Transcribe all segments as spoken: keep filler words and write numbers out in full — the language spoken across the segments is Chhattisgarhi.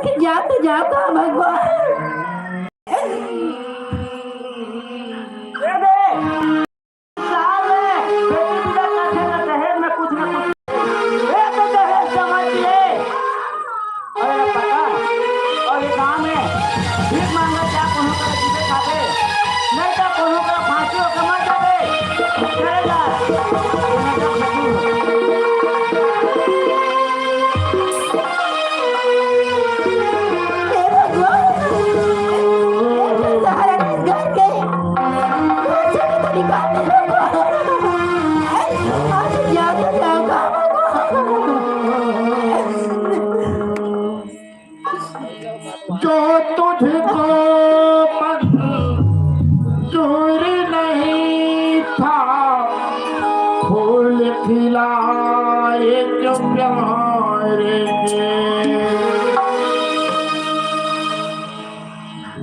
जात जाओ का भगवान। ए बे, साल में बेटी बिदा करथे ना, दहेज में कुछ ना कुछ। ए तो दहेज समझ ले। अरे पता, और ये गाँव में भीख मांगा क्या, कोनो का जीवे खाते, नहीं तो कोनो का फांसी होके मर जाते। चले जा। हे भगवान, हे सहारा इस घर के, बच्चे को तो निकाल दे भगवान। आज जाओ तो जाओ का भगवान। जो तुझको मंजूर नहीं था, फूल खिलाए जो प्यार के।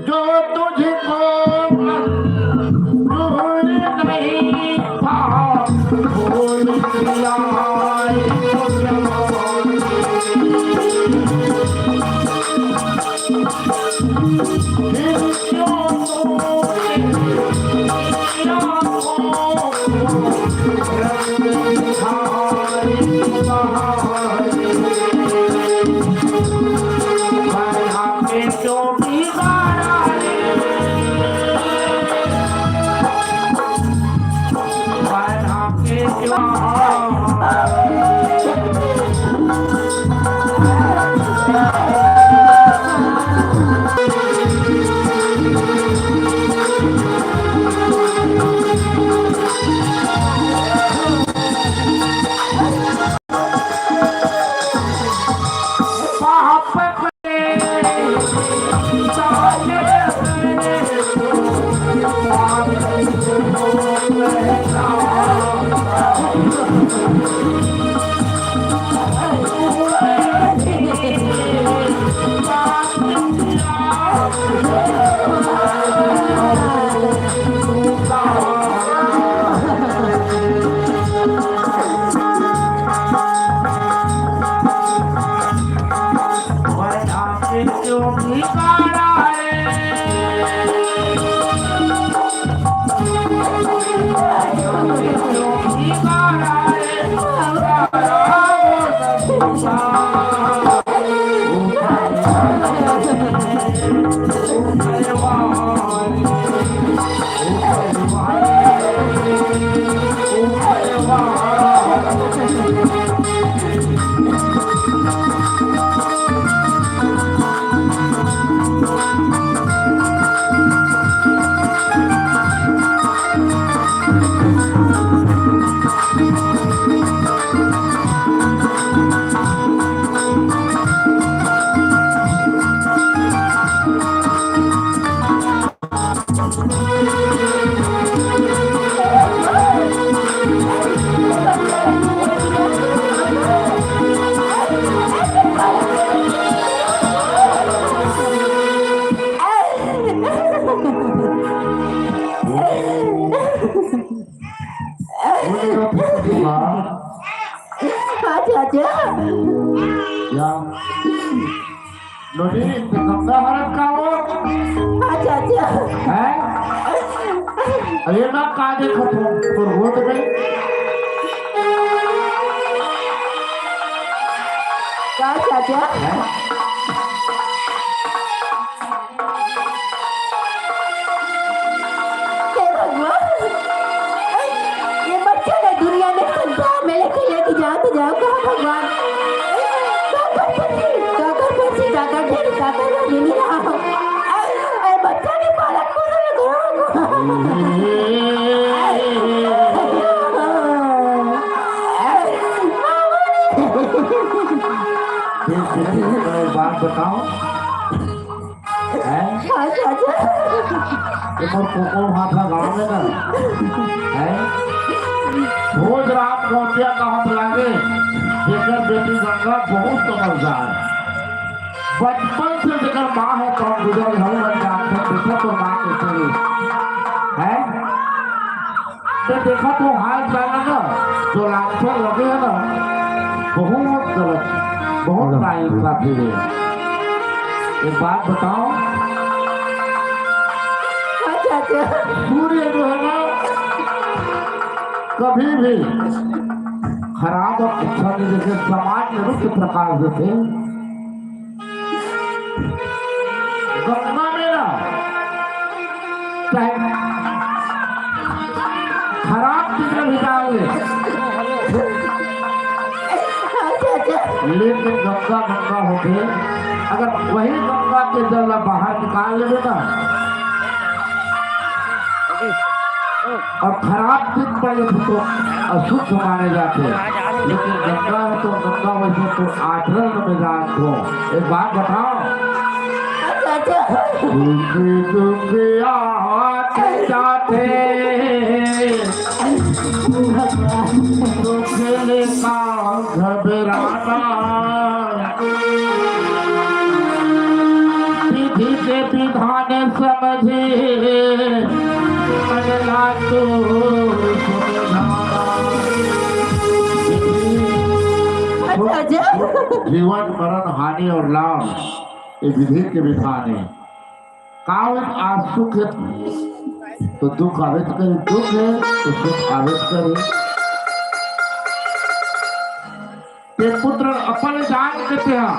जो तुझको मंजूर नहीं था, फूल खिलाए जो प्यार के। अच्छा, अच्छा। या। नोनी, ते कपड़ा हरत का हो? अच्छा, अच्छा। हैं? अरे ना, का देखत हो? तोर गोद में? का, का, का? हैं? हे भगवान, ये बच्चा ने दुनिया में संसार में लेके, लेके जाओ तो जाओ, कहाँ भगवान? काकर पति, काकर पति, काकर ढेर, काकर ढेर मिला। अरे बच्चा ने पालन पोषण करो। एक बात बताओ, हैं? अच्छा, अच्छा। ये मोर कुकुर हाथ लगावे ना, हैं? भोज राम गोटिया कहत लागे, जेकर बेटी गंगा बहुत समझदार। बचपन से जेकर माँ हे, कौन गुजर घर में जानते, देखो तो माँ कैसे रही, हैं? ते देखत हो हाल चाल हे ना, जो लालचन लगे हे ना, बहुत गलत, बहुत नाइंसाफी हे। एक बात बताओ, अच्छा, अच्छा। सूर्य जो है ना, कभी भी खराब और अच्छा नहीं देखे, समान रूप से प्रकाश देते। गंगा में ना, चाहे खराब चीज में भी डाल दे, लेकिन गंगा गंगा होके, अगर वही गंगा के जल ला बाहर निकाल लेबे ना, और खराब चीज पड़े तो अशुद्ध माने जाते, लेकिन गंगा है तो गंगा वैसे तो आचरण में जान दो। एक बात बताओ, अच्छा, अच्छा। दुख दुख आत जाते, दुख लेना घबराना, विधि के विधान समझे, मन ला तू समझाना। अच्छा, अच्छा। जीवन, मरण, हानि और लाभ, ये विधि के विधान है। का होत, आज सुख है तो दुख आवेच करे, दुख है तो सुख आवेच करे। ते पुत्र अपन जान के तेहा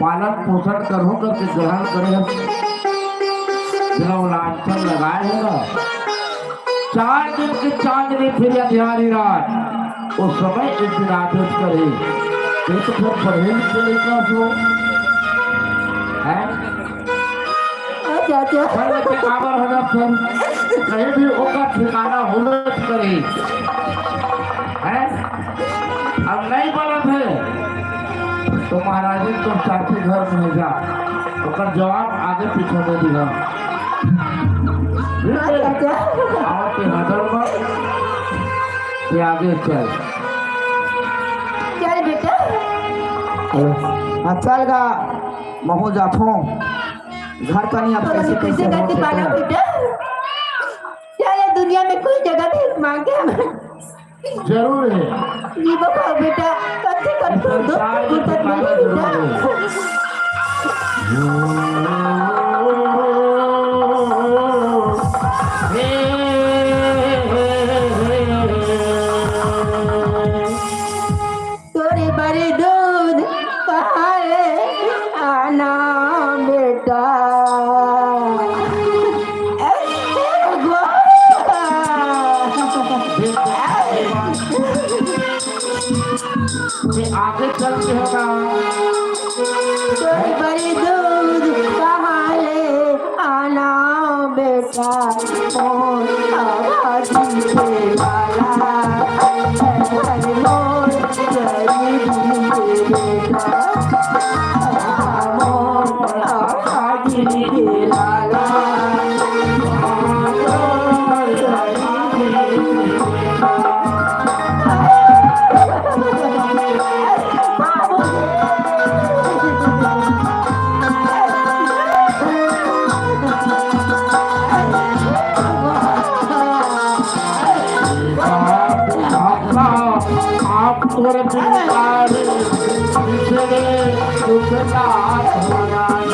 पालन पोषण करहूं करके ग्रहण करे हस। बिना वो लांछन लगाए है ना, चार दिन के चांदनी फिर अंधियारी रात, उस समय एक दिन आदेश करे, ये तो फिर पढ़े लिखे लइका हो, हैं? अच्छा, अच्छा। पढ़ के काबर हो जात फिर? कहीं भी ओकर ठिकाना होबे करे, हैं? अब नहीं बोलत है, तो महाराज जी, तुम चाची घर में जा, ओकर जवाब आगे पीछे में दिहा। बिल्कुल। अच्छा, अच्छा। आओ, ते हदर मत, ते आगे चल। चल बेटा। हाँ, चल गा, महूं जाथों। घर कनी अब तो कैसे, कैसे कैसे करके होत पाना है। बेटा? चल, ये दुनिया में कोई जगह भीख मांग के हम जरूर है। ये बताओ बेटा, कच्चे कच्चे दो संसार में गुर्बत ठिकाना मिली जरूर बेटा। है। तोरे बर दूध पहाड़े आना बेटा। ये आगे चल के होगा। तोरे बर दूध पहाड़े आना बेटा, मोर आवाज के लाला, मोर गरीब के बेटा, मोर आवाज के लाला। आप तोर बिचार, बिछड़े दुख का भगवान।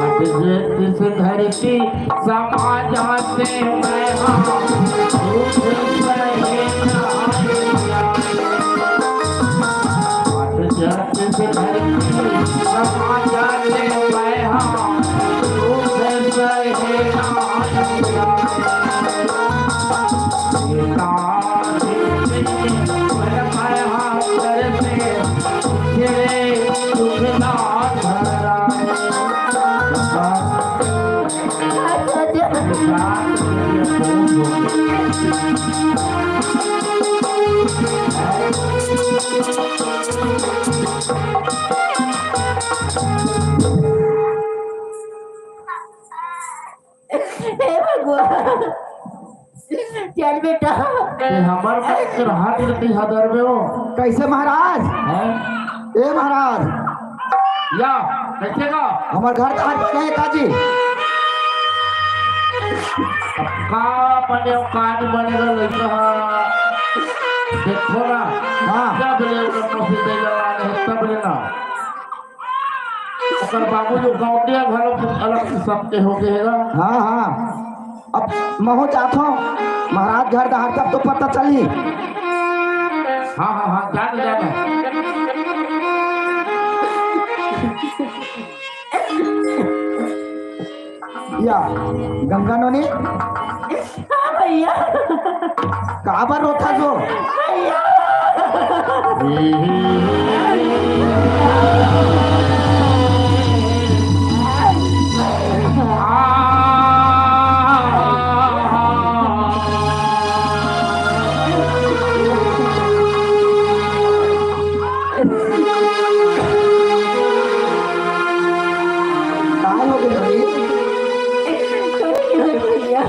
आज जे तिस धरती समाजा से मैं हाँ, झूठ सहे नाय। आज जे तिस धरती समाजा से मैं हे भगवान, चल बेटा। ये हमर बाइक कर हाथ में कहीं हदर में हो। कैसे महाराज? हैं? ए महाराज। या, कैसे का? हमर घर तो हाथ में नहीं काजी। का बने हो, कान बने का लड़का? देखो ना। हाँ। क्या बोले, उधर तो सीधे जवान है, तब लेना। ओकर बाबू जो गौंडिया घलो अलग किस्म के हो गए हे गा। हाँ, हाँ। अब महू जाथो, महाराज घर डहार तब तो पता चली। हाँ, हाँ, हाँ, जान, जान। या, गंगा नोनी। हाँ भैया। काबर रोथा जो? भैया। काय हो गए भाई? भैया।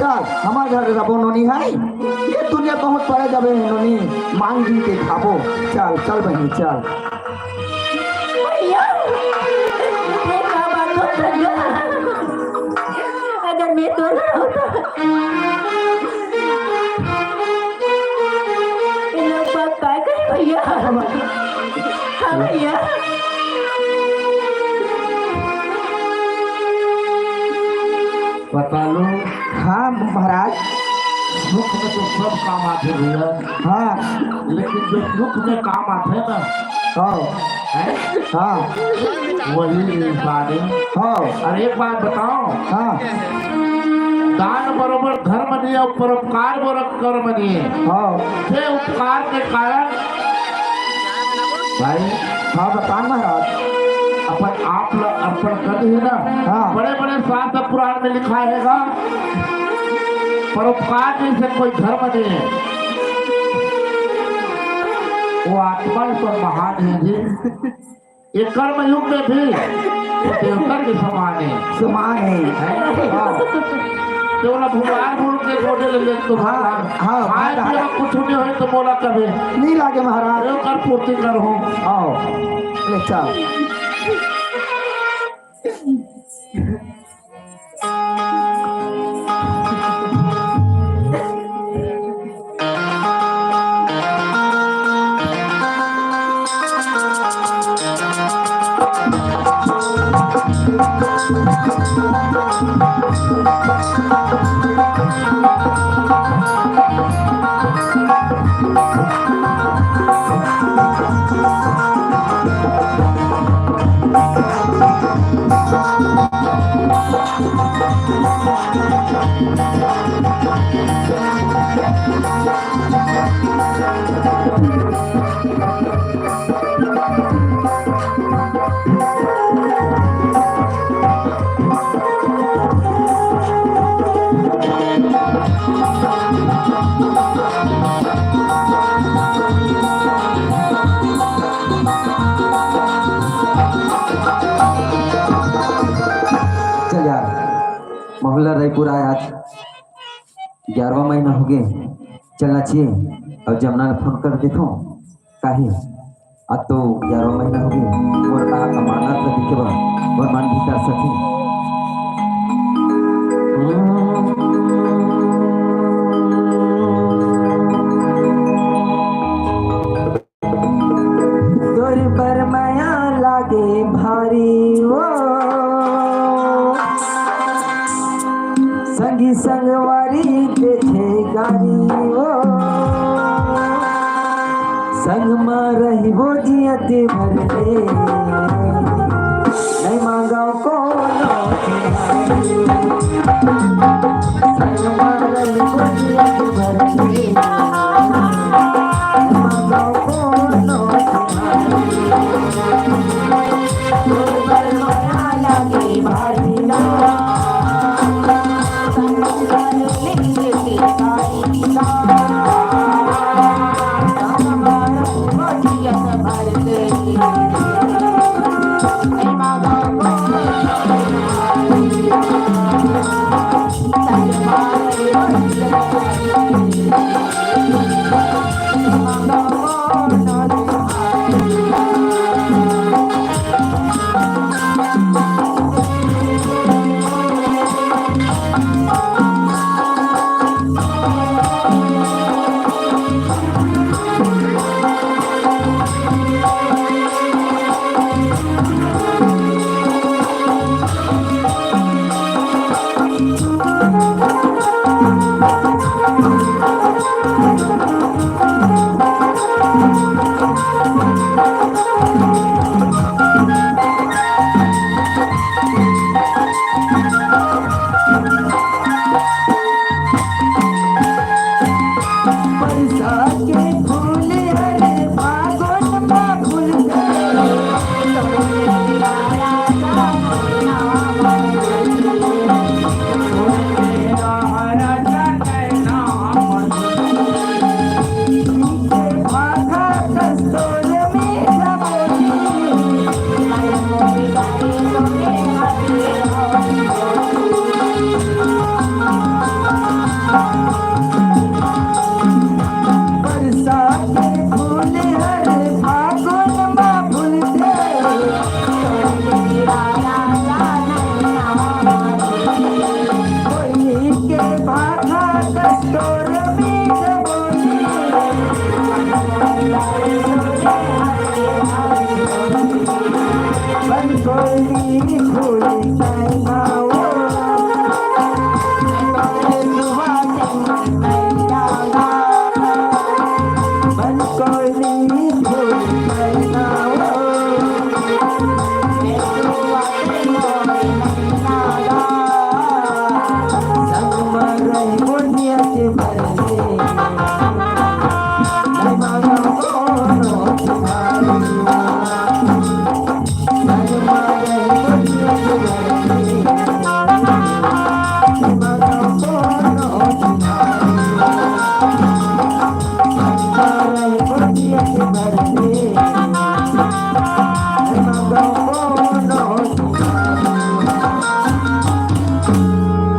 चल, हमार घर रबो नोनी है। ये दुनिया बहुत पड़े जाबे है नोनी, मांग जी के खाबो। चल, चल बहिनी, चल। भैया, ये का बात होत हे? अगर मैं तो ना होता, ये लोग बात काय करे भैया? हाँ भैया। पता लो। हाँ महाराज। सुख में तो सब काम आथे भैया। हाँ। लेकिन जो दुख में काम आथे ना, हाँ। हैं? हाँ। वही इंसान है। हाँ। अरे एक बात बताओ। हाँ। दान बरोबर धर्म नहीं है, परोपकार बरोबर कर्म नहीं है। हाँ। ये उपकार के कारण भाई, हाँ, बता महाराज। अपन आप ल अर्पण कर दे ना। हाँ। बड़े-बड़े शास्त्र पुराण में लिखा है गा, परोपकार जैसे कोई धर्म नहीं है। वो आत्मा तो महान है जी। ये कर्म युग में भी वो देवता के समान है। समान है। है? हाँ। तो बोला भगवान बोल के गोडे ले ले तो हाँ, हाँ, खाए हाँ। पीए कुछ नहीं होय तो बोला कभी। नहीं लागे महाराज। देव कर पूर्ति करो। आओ। ले चल। चल यार, महू ल रायपुर आए आज। ग्यारहवाँ महीना होगे, चलना चाहिए। अउ जमना ल फोन कर देथों, काहे? अब तो ग्यारहवाँ महीना होगे, मोर का अमानत ल देखे बर, मोर मन भी तरसथे। तोर बर मया लागे भारी ओ, संगी संगवारी देथे गारी ओ, संग म रहिबो जियत भर ले, नइ मांगव कोनो चीज।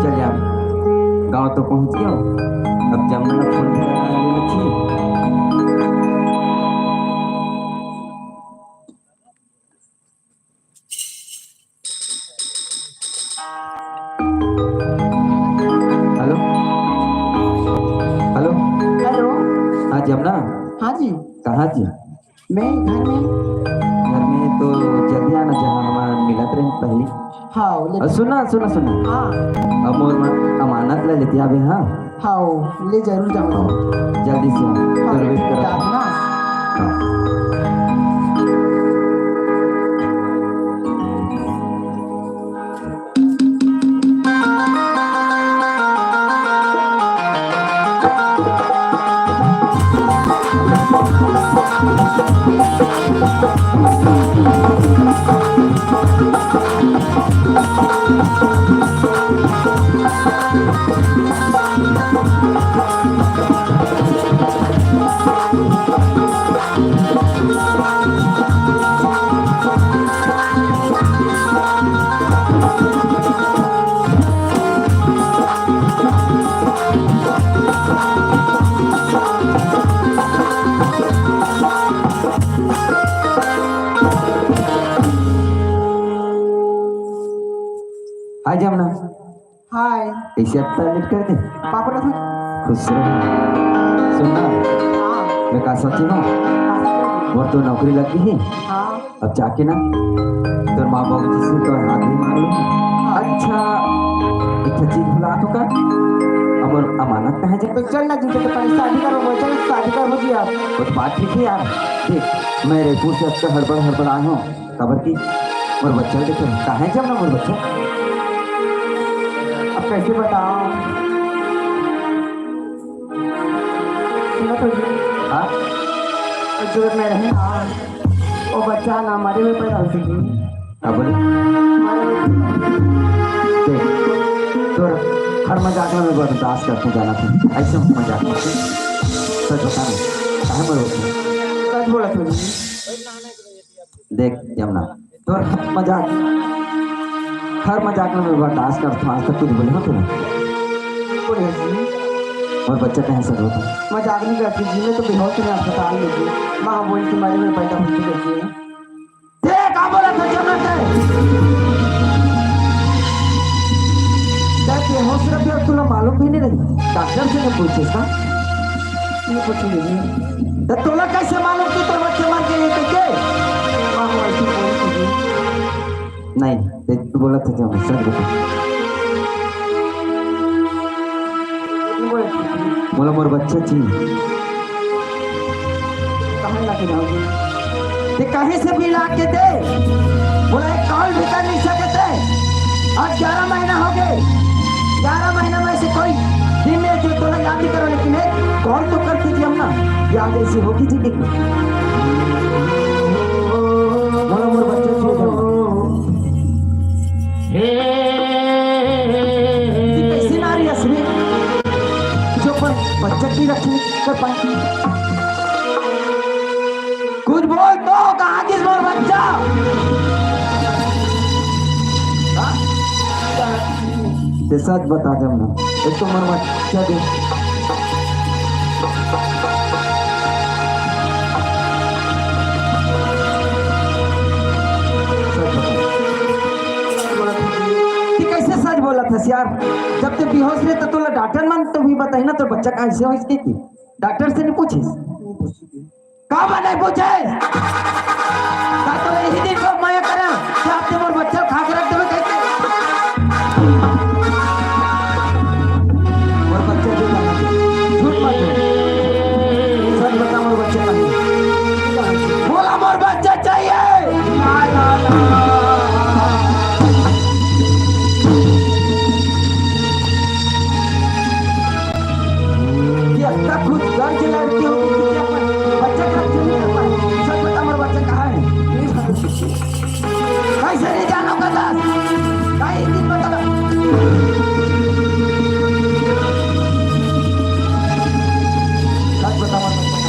चल यार, गाँव तो पहुँच गया। अब जमुना ला फोन भी लगा लेना चाहिए। Hello, hello. हेलो। हाँ जमुना। हाँ जी। कहाँ जी? मैं घर में। घर में तो जल्दी आना, जहाँ हमन मिलत रहे पहली। हाँ, ले। अ, सुना, सुना, सुना। हाँ। अब मोर मन अमानत ला लेते आवे, हाँ। हाँ, ले जरूर जाऊँ। हाँ, जल्दी से आ। हाँ, तोर wait करत जात हूँ। ना। हाँ। हाय जमुना। हाय। ऐसे अब तैं meet कर दे। पापा रखो। खुश रहो। सुन ना, हाँ। मैं का सोची हूँ? हाँ। मोर तो नौकरी लग गई है। हाँ। अब जाके ना तोर माँ बाबू जी से तो हाथ भी मांग लूँ। हाँ। अच्छा, एक ठो चीज भुला तो का? अब मोर अमानत कहाँ जाए? तो चल ना, जीजा के पास शादी करो, वो चल, शादी करो जी आप। वो तो बात ठीक है यार। देख, मैं रायपुर से अच्छा हड़बड़ हड़बड़ आया हूँ। काबर कि मोर बच्चा के तो कहाँ है जब ना मोर बच्चा? कैसे बताओ? सुनत हो जी? हाँ? जो मैं रहे ना, वो बच्चा ना मरे हुए पैदा हो चुकी। हाँ, बोले। मरे हुए। देख, तोर हर मजाक में मैं बर्दाश्त करते जाना था। ऐसे मजाक मत कर। सच बता ना, काहे मरो? सच बोला तू। देख यमुना, तोर हर मजाक, हर मजाक में मैं बर्दाश्त करता हूँ। आज तक कुछ बोले हो तूने? बोले जी। और बच्चा कहाँ से होता? मजाक नहीं करती जी, मैं तो बेहोश हूँ अस्पताल में जी। माँ बोली तुम्हारे में पैदा होती रहती है। देख, का बोला था जन्नत है? देख, ये हौसला भी अब तुला मालूम भी नहीं रही। डॉक्टर से नहीं पूछे इसका। ये पूछेंगे जी। तो तोला कैसे मालूम कि तोर बच्चे मर गए हैं, कैसे? माँ वो ऐसी बोली थी जी। नहीं, देख, तू बोला था जब सच बता। बोला, मोर बच्चा जी। कहाँ लाके जाओगे? ते कहीं से भी लाके दे। बोला, एक कॉल भी कर नहीं सकते। आज ग्यारह महीना हो गए। ग्यारह महीना में से कोई दिन में जो तोला याद नहीं करो, लेकिन एक कॉल तो करती थी हम ना। याद ऐसी होती थी कि बोला, मोर बच्चा जी। ये कैसी नारी असली जो पर बच्चा की रक्षा नहीं कर पाए? कुछ बोल तो, कहाँ गिस मोर बच्चा? हाँ? ते सच बता जब ना, एक तो मोर बच्चा दे। सच बता। ते कैसे सच बोला था यार? जब ते बेहोश रहे तो तोला डॉक्टर मन तो भी बताई ना, तो बच्चा कैसे हो इसके की? डॉक्टर से नहीं पूछिस? का बने पूछे? का तो यही दिन को मया करा कि आपने मोर बच्चा खा के रख देवे कैसे? मोर बच्चा जो बना दे। झूठ मत बोल। सच बता, मोर बच्चा का नहीं। बोला, मोर बच्चा चाहिए। ये इतना खुद घर की लड़की होगी कि क्या अपन बच्चा का रक्षा नहीं कर पाए? सच बता, मोर बच्चा कहाँ है? कैसे नहीं जानो का दास? काहे एक दिन बता। सच बता, मोर बच्चा कहाँ है?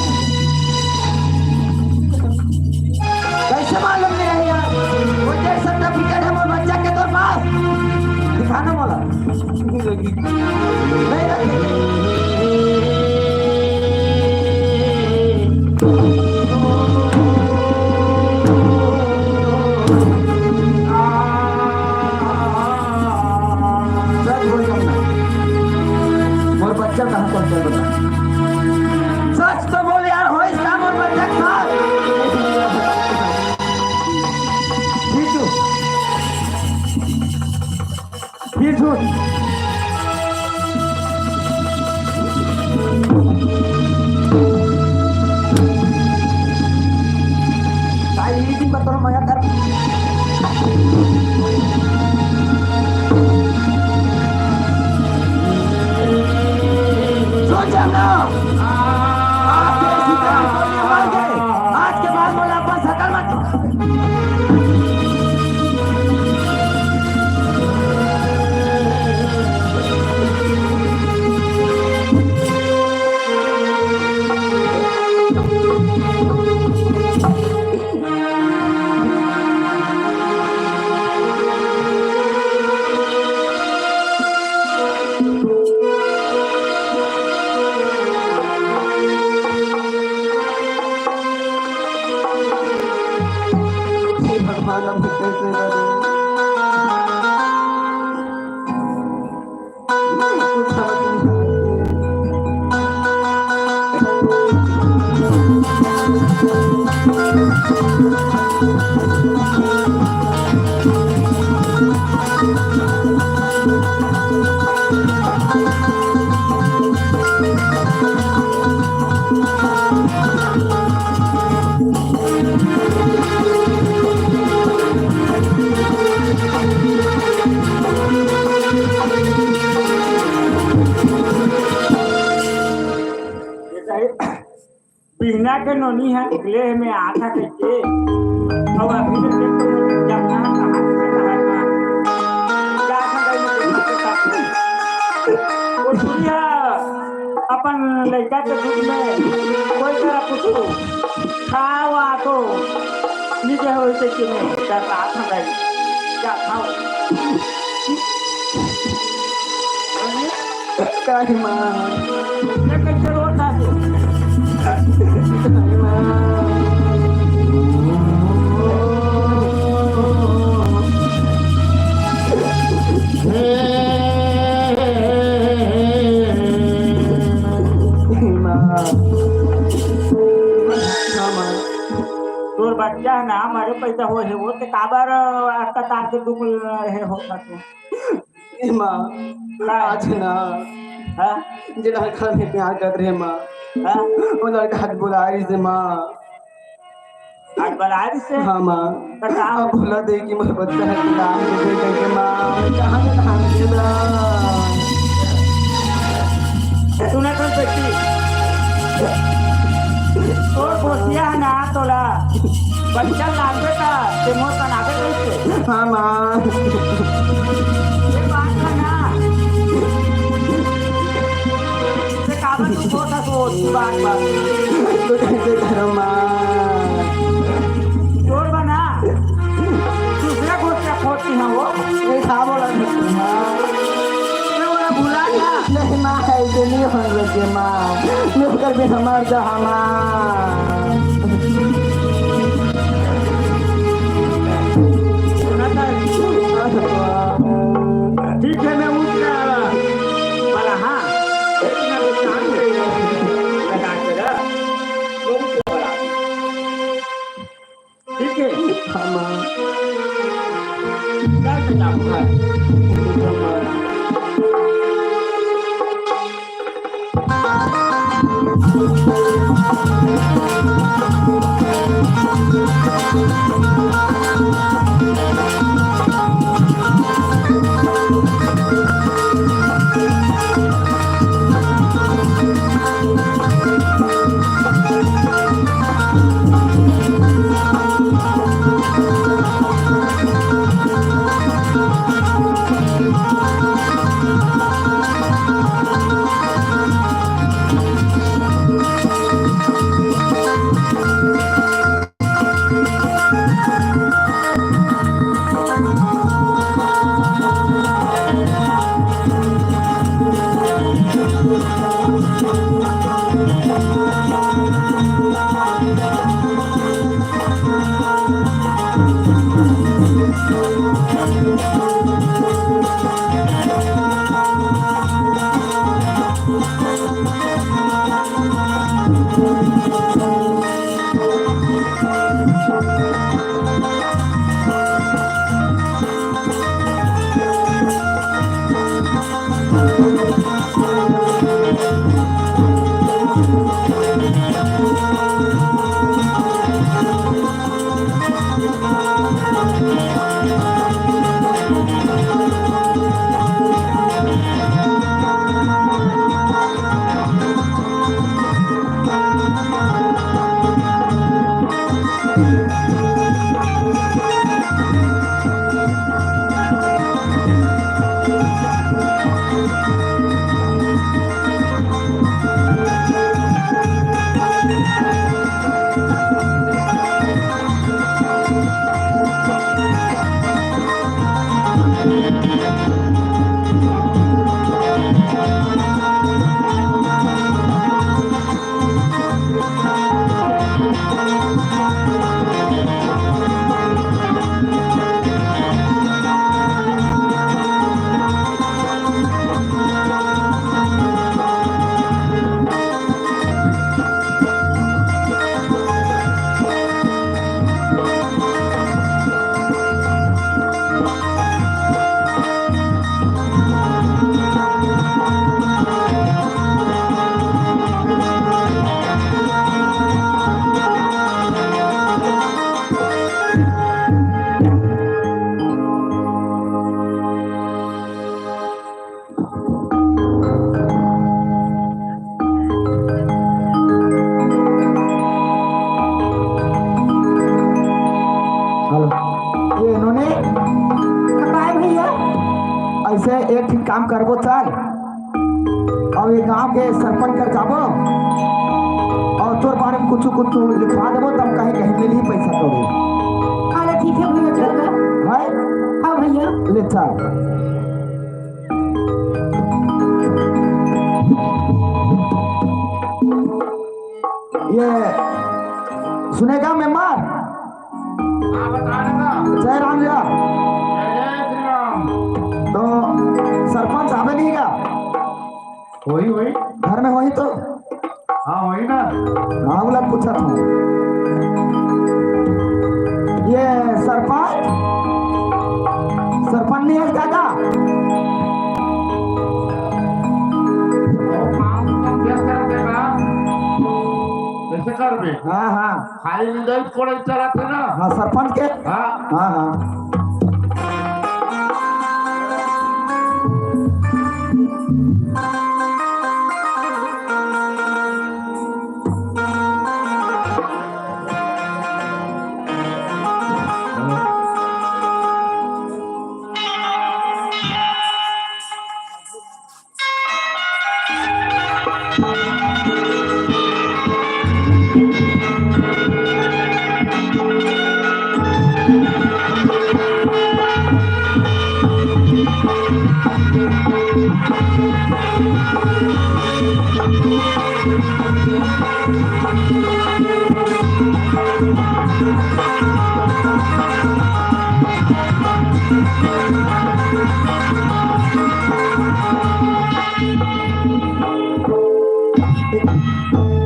कैसे मालूम नहीं है यार? वो डेथ सर्टिफिकेट है मोर बच्चा के तोर पास। दिखाना मोला। नहीं रखे। सच बोल जब ना। मोर बच्चा कहाँ पहुँचा बता? सच तो बोल यार, होइस का मोर बच्चा के साथ? जीजू, जीजू। भाई, ये दिन बतरो मया कर। सोच ना। आज के बाद मोला अपन सकल मत। हे भगवान, अब कैसे करूं? कुछ समझ नहीं आ रहा। बिहना के नोनी ह निकले हे, मैं आथा कहिके। अउ अभी ले देख तो मैं जाना है, कहाँ से कहाँ है, कहाँ। जाना है, मैं देखना के साथ में। वो चुरी ह अपन लइका के दूध में कोई तरह कुछ खावा तो नीचे होई से कि नहीं, डर रहा था भाई। क्या खाओ? काहे माँ? ये कैसे रोता तू? काहे माँ? माँ। हाँ, माँ। तोर बच्चा है ना, हमारे पैदा होए हे, वो ते काबर, अ, अस्पताल के दुख, अ, हे होता तू? ए माँ, का? आज ना, हाँ? जेला घर में प्यार कर रहे माँ, हाँ? वो लड़का हाथ बुला रही से माँ। आज बुला रही से? हाँ माँ। तो का? अब भुला दे कि मोर बच्चा है, दान दे दे के माँ, मैं कहाँ से धान दे दा? सुना कर बेटी, तोर गोसिया है ना तोला, बच्चा लागबे का, ते मोर कनाबे कैसे? हाँ माँ। ये बात है ना, ते काबर तू छोटा सोच, बात, बात। तो कैसे करो माँ? चोर बना, दूसरा गोसिया खोती है वो। ये था बोला था माँ। ये वाला भुला था। नहीं माँ, ऐसे नहीं हो सके माँ। नौकर भी हमार तो हमार। ठीक है, मैं उठ रहा। बोला, हाँ। इतना नुकसान नहीं है। लगा के रख। तुम क्यों बोला? ठीक है। हाँ, माँ। क्या करना आपका? काम करबो, चल। अउ ये गांव के सरपंच कर जाबो अउ तोर बारे में कुछ कुछ लिखवा देबो, तब कहीं कहीं मिलही पैसा कौड़ी। अरे ठीक है भैया, चल ना। है? हाँ भैया। ले चल। ये सुनेगा मेम्बर? हाँ, बता देना। जय राम भैया। जय जय श्री राम। तो सरपंच आवे नहीं का? वही, वही। घर में वही तो? हाँ, वही ना। हाँ, बोला, पूछा था। ये सरपंच, सरपंच नहीं है दादा? वो काम तो व्यस्त रहते ना। कैसे कर भी? हाँ, हाँ। खाली निंदा ही कोड़े चलाते ना। हाँ, सरपंच के? हाँ। हाँ, हाँ।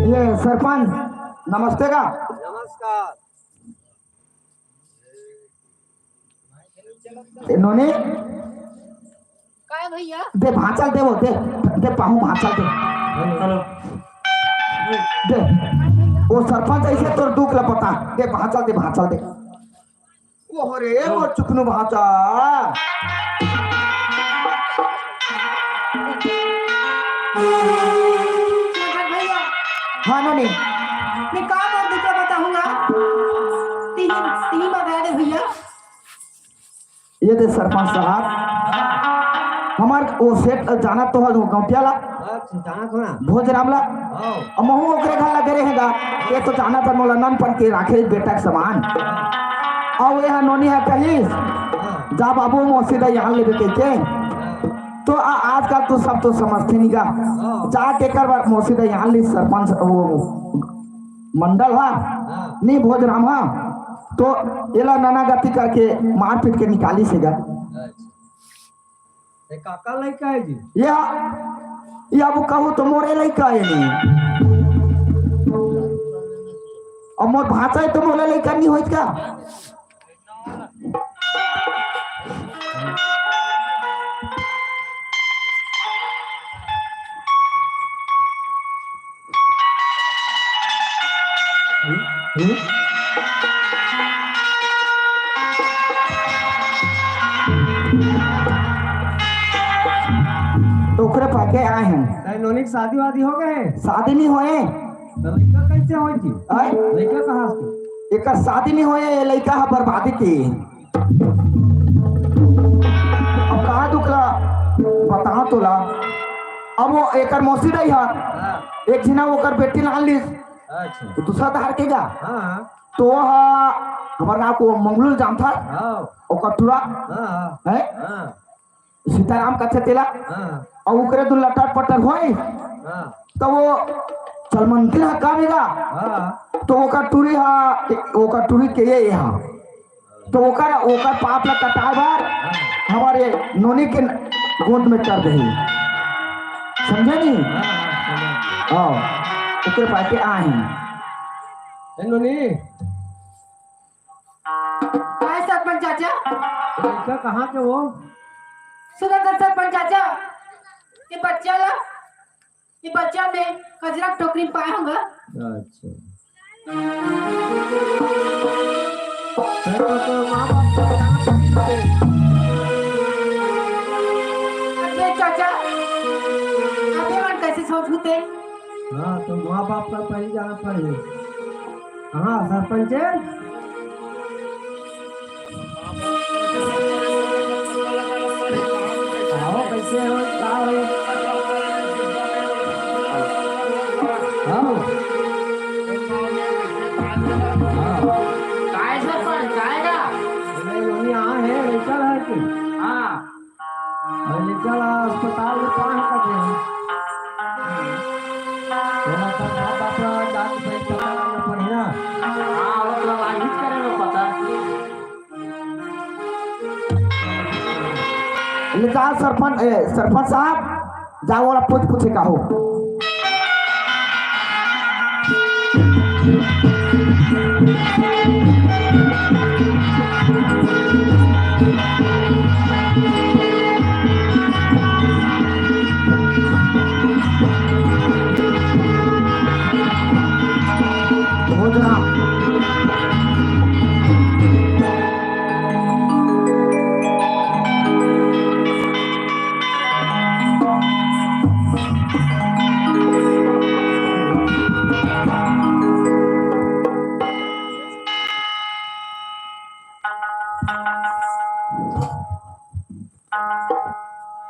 ये सरपंच, नमस्ते का? नमस्कार। ए, नोनी, काय भैया? दे भांचल दे वो, दे, दे पाहूं भांचल दे। हेलो। दे, वो सरपंच ऐसे तोर दुख ला पता, दे भांचल दे, भांचल दे। ओहो रे, मोर चुकनू भांचा। भैया। हाँ, नोनी। मैं का बात दूसरा बताऊंगा? तीन, तीन बात है रे भैया। ये दे सरपंच साहब, हमार वो सेठ जाना तो है गौटिया ला, अच्छा, जाना तो ना। भोजराम ला। हाँ। अब महू ओकरे घर लगे रहेगा, ये तो जाना था मोला ननपन के राखे बेटा के समान। अउ ये नोनी है कहिस, हाँ। जा बाबू मौसी दा यहाँ लेबे कहिके। हाँ। तो आ, आजकल तो सब तो समझते नहीं गा। हाँ। जा के कर बार मौसी दा यहाँ ली सरपंच वो मंडल हा, हाँ। नहीं भोजराम हा, तो एला नना गति करके मारपीट के निकाली से गा। अच्छा। ए, काका लइका है जी? या, या वो कहूँ तो मोरे लइका है नहीं। अब मोर भांचा है तो मोरे लइका नहीं होइत का? हम्म? हम्म? तो ओकरे पाके आए हैं। ताई नोनी के शादी वादी हो गए? शादी नहीं होए। तो लइका कैसे होई थी? आए? लइका कहाँ से? एकर शादी नहीं होए, ये लइका है बर्बादी की। अब कहाँ दुखला? बताओ तोला। अब वो एकर मौसी दाई हा। हाँ। एक झिना ओकर बेटी लान लिस। अच्छा। तो दूसरा तहार के जा। हाँ। तो हा, हमार गाँव को मंगलू जान था। हाँ। ओकर टुरा। हाँ। है? हाँ। सीताराम कथे तेला। हाँ। अउ ओकरे दू लटर पटर होई। हाँ। तो वो चलमंती हा का बेगा? हाँ। तो ओकर टुरी हा, ओकर टुरी के ये हा। तो ओकर, ओकर पाप ला कटाए बर हमारे नोनी के गोद में कर दही। समझे नहीं? हाँ, हाँ, समझ। हाँ, ओकरे पाके आए हैं। ए नोनी। काय सरपंच चाचा? लइका कहाँ के वो? सुनो तो सरपंच चाचा, ये बच्चा ला ये बच्चा में कजरा के टोकरी में पाया होगा। अच्छा। अरे चाचा, अबे मन कैसे सोच होते? हाँ, तो माँ बाप का पहले जाना पड़े। हाँ, सरपंच। आओ, कैसे हाँ। हाँ। काय सरपंच, काय का? अरे, वही यहाँ है, लड़का है कि? हाँ। अरे, लड़का ला अस्पताल में पाँच तक है। थोड़ा सा बाप, बाप ला जाके भाई पता करना पड़ेगा। हाँ, वो तो लाइट करे लो पता। ले जा सरपंच, ए, सरपंच साहब, जाओ वाला पूछ पूछे का हो।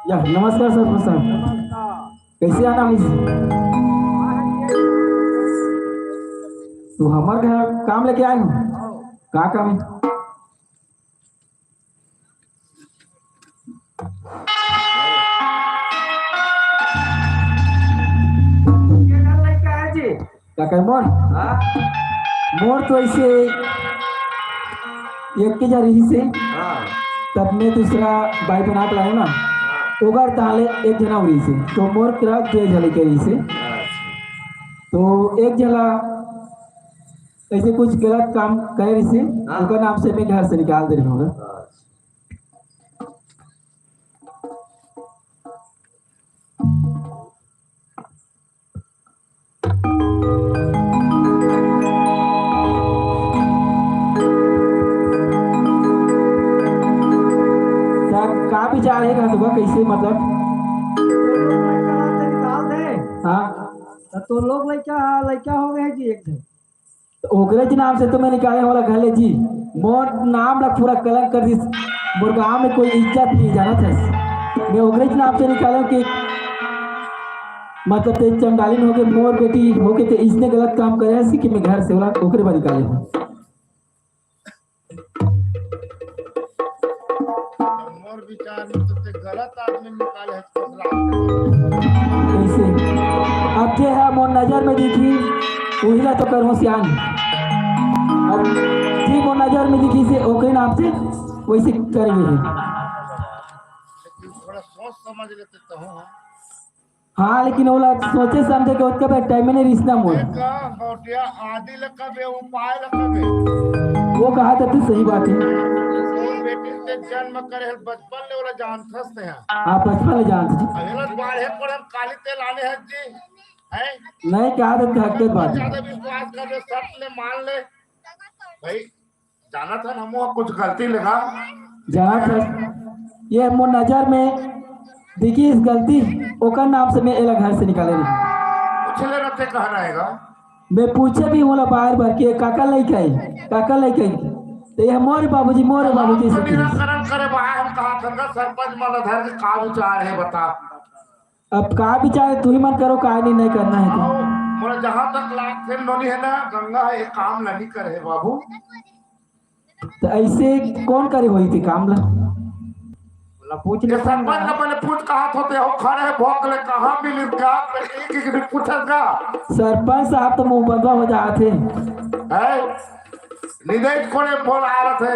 या, नमस्कार सर, सर। कैसे आना है? तो हमारे घर काम लेके आए हो? का काम है? का कहे मोर? हाँ? मोर तो ऐसे एक के जा रही से, हाँ। तब मैं दूसरा भाई बना के लाया ना, हाँ। ओकर ताले एक जना रही से, तो मोर करा दो झले के रही से। हाँ। तो एक झला ऐसे कुछ गलत काम करे रही से, हाँ। ओकर नाम से मैं घर से निकाल दे रही हूँ। हाँ। का, का विचार है का तुका, कैसे मतलब? हाँ। तो लोग लइका, लइका हो गए जी एक दिन। तो ओकरे के नाम से तो मैं निकाले वाला घर ले जी। मोर नाम ला पूरा कलंक कर दिस। मोर गांव में कोई इज्जत नहीं, जानत हस। मैं ओकरे के नाम से निकाले कि मतलब ते चंडालिन होके मोर बेटी होके ते इसने गलत काम करे हस कि मैं घर से वाला ओकरे बर निकाले हूँ। मोर विचार में तो ते गलत आदमी निकाले है, ससुराल से। कैसे? अब जे है मोर नजर में दिखी, वही ला तो करहूँ सियान। अब जे मोर नजर में दिखी से ओकरे नाम से वैसे करेंगे। लेकिन थोड़ा सोच समझ लेते तो हूँ। हाँ, लेकिन ओला सोचे समझे के ओतका बेर टाइम में नहीं रिसना मोर। ए का गौटिया आदि ल कबे, उपाय ल कबे। वो कहा था तू, सही बात है। मोर बेटी ते जन्म करे हल बचपन ले ओला जानथस ते हा। हाँ, बचपन ले जानथस। अबे ला बाढ़े पड़े काली तेल आने है जी। हैं? नहीं, कहा था तू, हकीकत बात है। ज्यादा विश्वास कर ले, सच ले मान ले। भाई, जानत हन, हमू ह कुछ गलती लगा। जानत हस, ये मोर नजर में दिखी इस गलती, ओकर नाम से मैं एला घर से निकाले रही। पूछ ले रहते कहना है गा। मैं पूछे भी हूँ ला बार बार कि ये काका लइका है, काका लइका है। तो ये मोरे बाबूजी, मोरे बाबूजी से तो पूछ। निराकरण करे बा, हम कहा था ना, सरपंच मन धर के का विचार है बता। अब का विचार है, तू ही मन करो, का नहीं, नहीं करना है तो। आओ, मोला जहाँ तक लागथे नोनी है ना, गंगा है, ये काम ला नहीं करे है बाबू। तो ऐसे कौन करे होई थी काम ला? बोला, पूछ ले ये सरपंच ला मैंने पूछ कहा थोते हो, खड़े भोंक ले, कहाँ मिली का? एक एक दिन पूछत का? सरपंच साहब तो मुंह बंदा हो जाते हैं। है? निदेश कोने बोल आ रहे थे।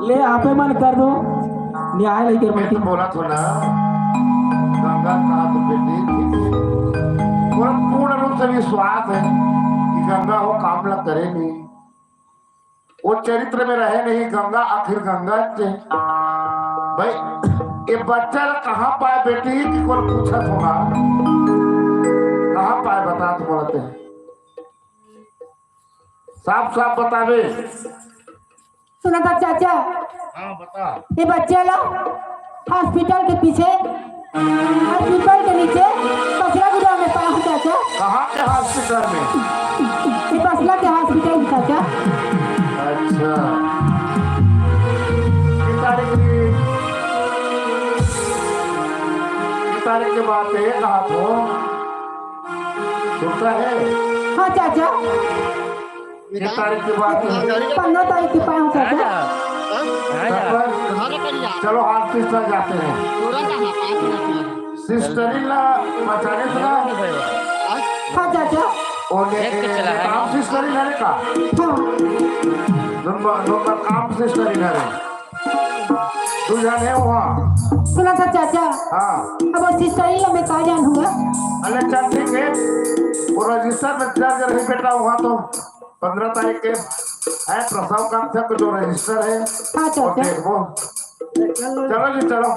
ले, आपे मन कर दो, न्याय लेकर मैं बैठो। बोला थो ना, गंगा का तो बेटी ठीक है। पूर्ण, पूर्ण रूप से विश्वास है कि गंगा वो काम ला करे नहीं, वो चरित्र में रहे नहीं। गंगा आखिर गंगा च भाई, ये बच्चा ला कहाँ पाए बेटी कि कोई पूछत होगा, कहाँ पाए बता तुम्हारा ते? साफ साफ बतावे। सुना था चाचा, हाँ, बता। ये बच्चे ला हॉस्पिटल के पीछे, हॉस्पिटल के नीचे कचरा गुदाम में पाया हूँ चाचा। कहाँ के हॉस्पिटल में? ये बसला के चाचा। अच्छा, ये तारीख की, ये तारीख के बात है, कहा तो सुनता है। हाँ चाचा। ये तारीख के बात है। पंद्रह तारीख के पाए हो चाचा। सरपंच, चलो हाथ पिछला जाते हैं। सिस्टरिन ला बचाने से ना। हाँ चाचा। ओने काम सिस्टरिन है का? हाँ। नंबर, नंबर काम सिस्टरिन है। तू जाने वहाँ। सुना था चाचा। हाँ। अब वो सिस्टरिन ला मैं का जान हुआ। अरे चल ठीक है। वो रजिस्टर में दर्ज रही बेटा वहाँ तो। पंद्रह तारीख के है प्रसव का, सब जो रजिस्टर है। हाँ, चाचा। वो देखो। चलो जी, चलो।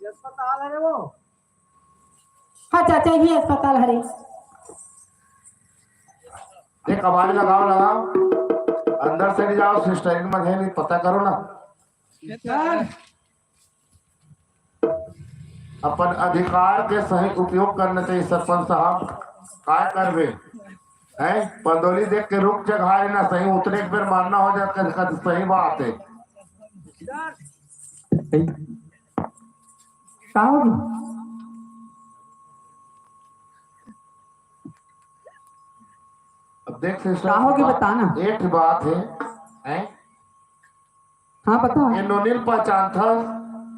अस्पताल है वो। हाँ चाचा, ये अस्पताल हरे। देख, आवाज लगाओ, लगाओ, अंदर से नहीं जाओ, सिस्टरिन मन है नहीं, पता करो ना। अपन अधिकार के सही उपयोग करना चाहिए सरपंच साहब। काय करबे, हैं? पंदोली देख के रुख चघारे ना सही, उतने एक बेर मारना हो जाता है, सही बात है। का होगी? अब देख सिस्टर, का होगी बता ना। एक बात है, हैं? हाँ, बता। ये नोनी ल पहचान था?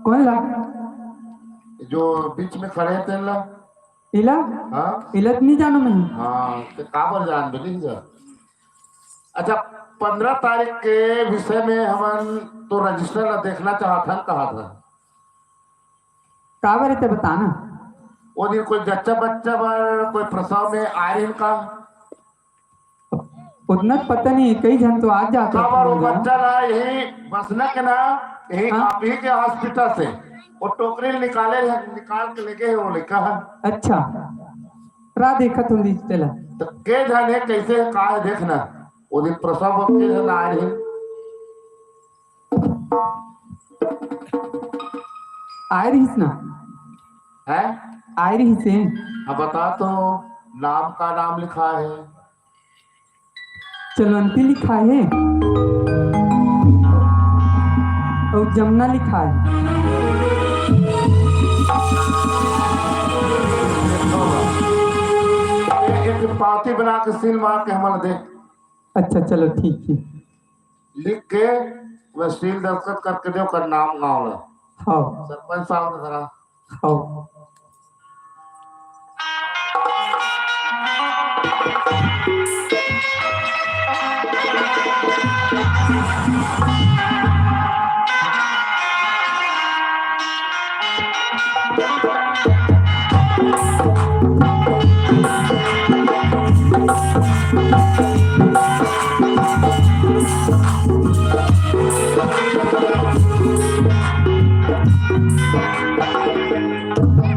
कौन ला? जो बीच में खड़े हैं, तेन ला? इला? हाँ? इला तो नहीं जानो मैं। हाँ, तो काबर जान भी नहीं जा। अच्छा, पंद्रह तारीख के विषय में हमन तो रजिस्टर ला देखना चाहत हन, कहा था। काबर हे ते बता ना। वो दिन कोई जच्चा बच्चा बर कोई प्रसव में आए रहिन का? उतना तो पता नहीं, कई झन तो आ जात काबर वो होंगे। बच्चा ला यही बसना के ना, यही हाँ। आप ही के हॉस्पिटल से वो टोकरी निकाले, निकाल के लेके वो लड़का है। अच्छा, रा देखत हूँ तेला। तो के झन है, कैसे है, का है, देखना। वो दिन प्रसव के झन आए रहे। आए रहिस ना? हैं? आए रहिस हे। अब बता तो, नाम का नाम लिखा है? चलवंती लिखा है और जमुना लिखा है। एक पाती बना के सील मार के हमन दे। अच्छा, चलो ठीक है। लिख के वह सील दस्तखत करके दे, ओकर नाम गाँव ला। हाँ। सरपंच साहब ने करा। हाँ।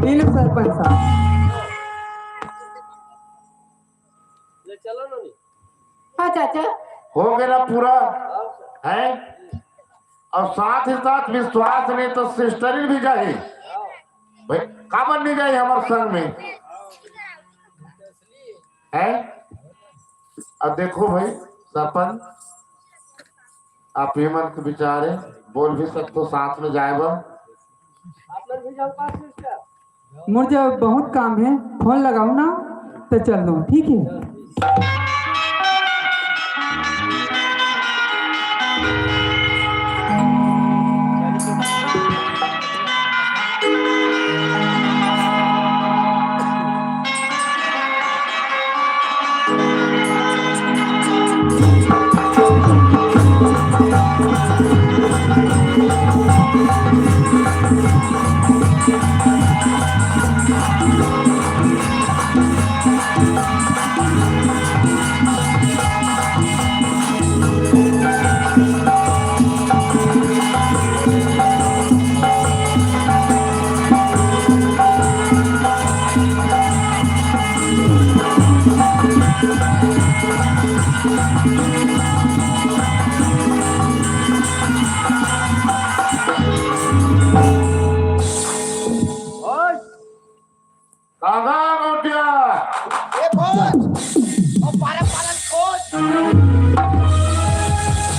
ये लो सरपंच साहब। ले चलो ना नी। हाँ चाचा। हो गया पूरा है। और साथ ही साथ विश्वास नहीं तो सिस्टरिन भी जाही। भाई, काबर नहीं जाही हमारे संग में? है? अब देखो भाई, सरपंच, आप ही मन के विचार है, बोल भी सकते हो साथ में जाए बर। आप लोग भी जाओ पास में क्या? मोर जब बहुत काम है, फोन लगाओ ना, तो चल दो, ठीक है?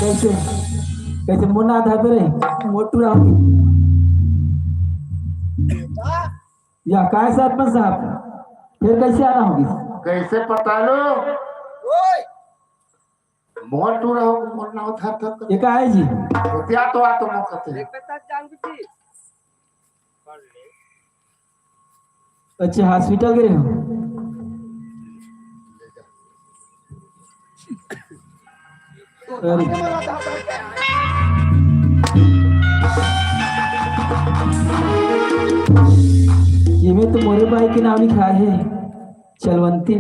कैसे, कैसे मोर नाव धर दे रहे? मोटू राव की। या काय सरपंच साहब, फिर कैसे आना होगी? कैसे पता लो? मोटू राव, मोर नाव धर धर कर। ये का है जी? क्या तो आ तो मौका थे। अच्छा, हॉस्पिटल गए हो? अरे, ये में तो मोरे भाई के नाम लिखा है, चलवंती,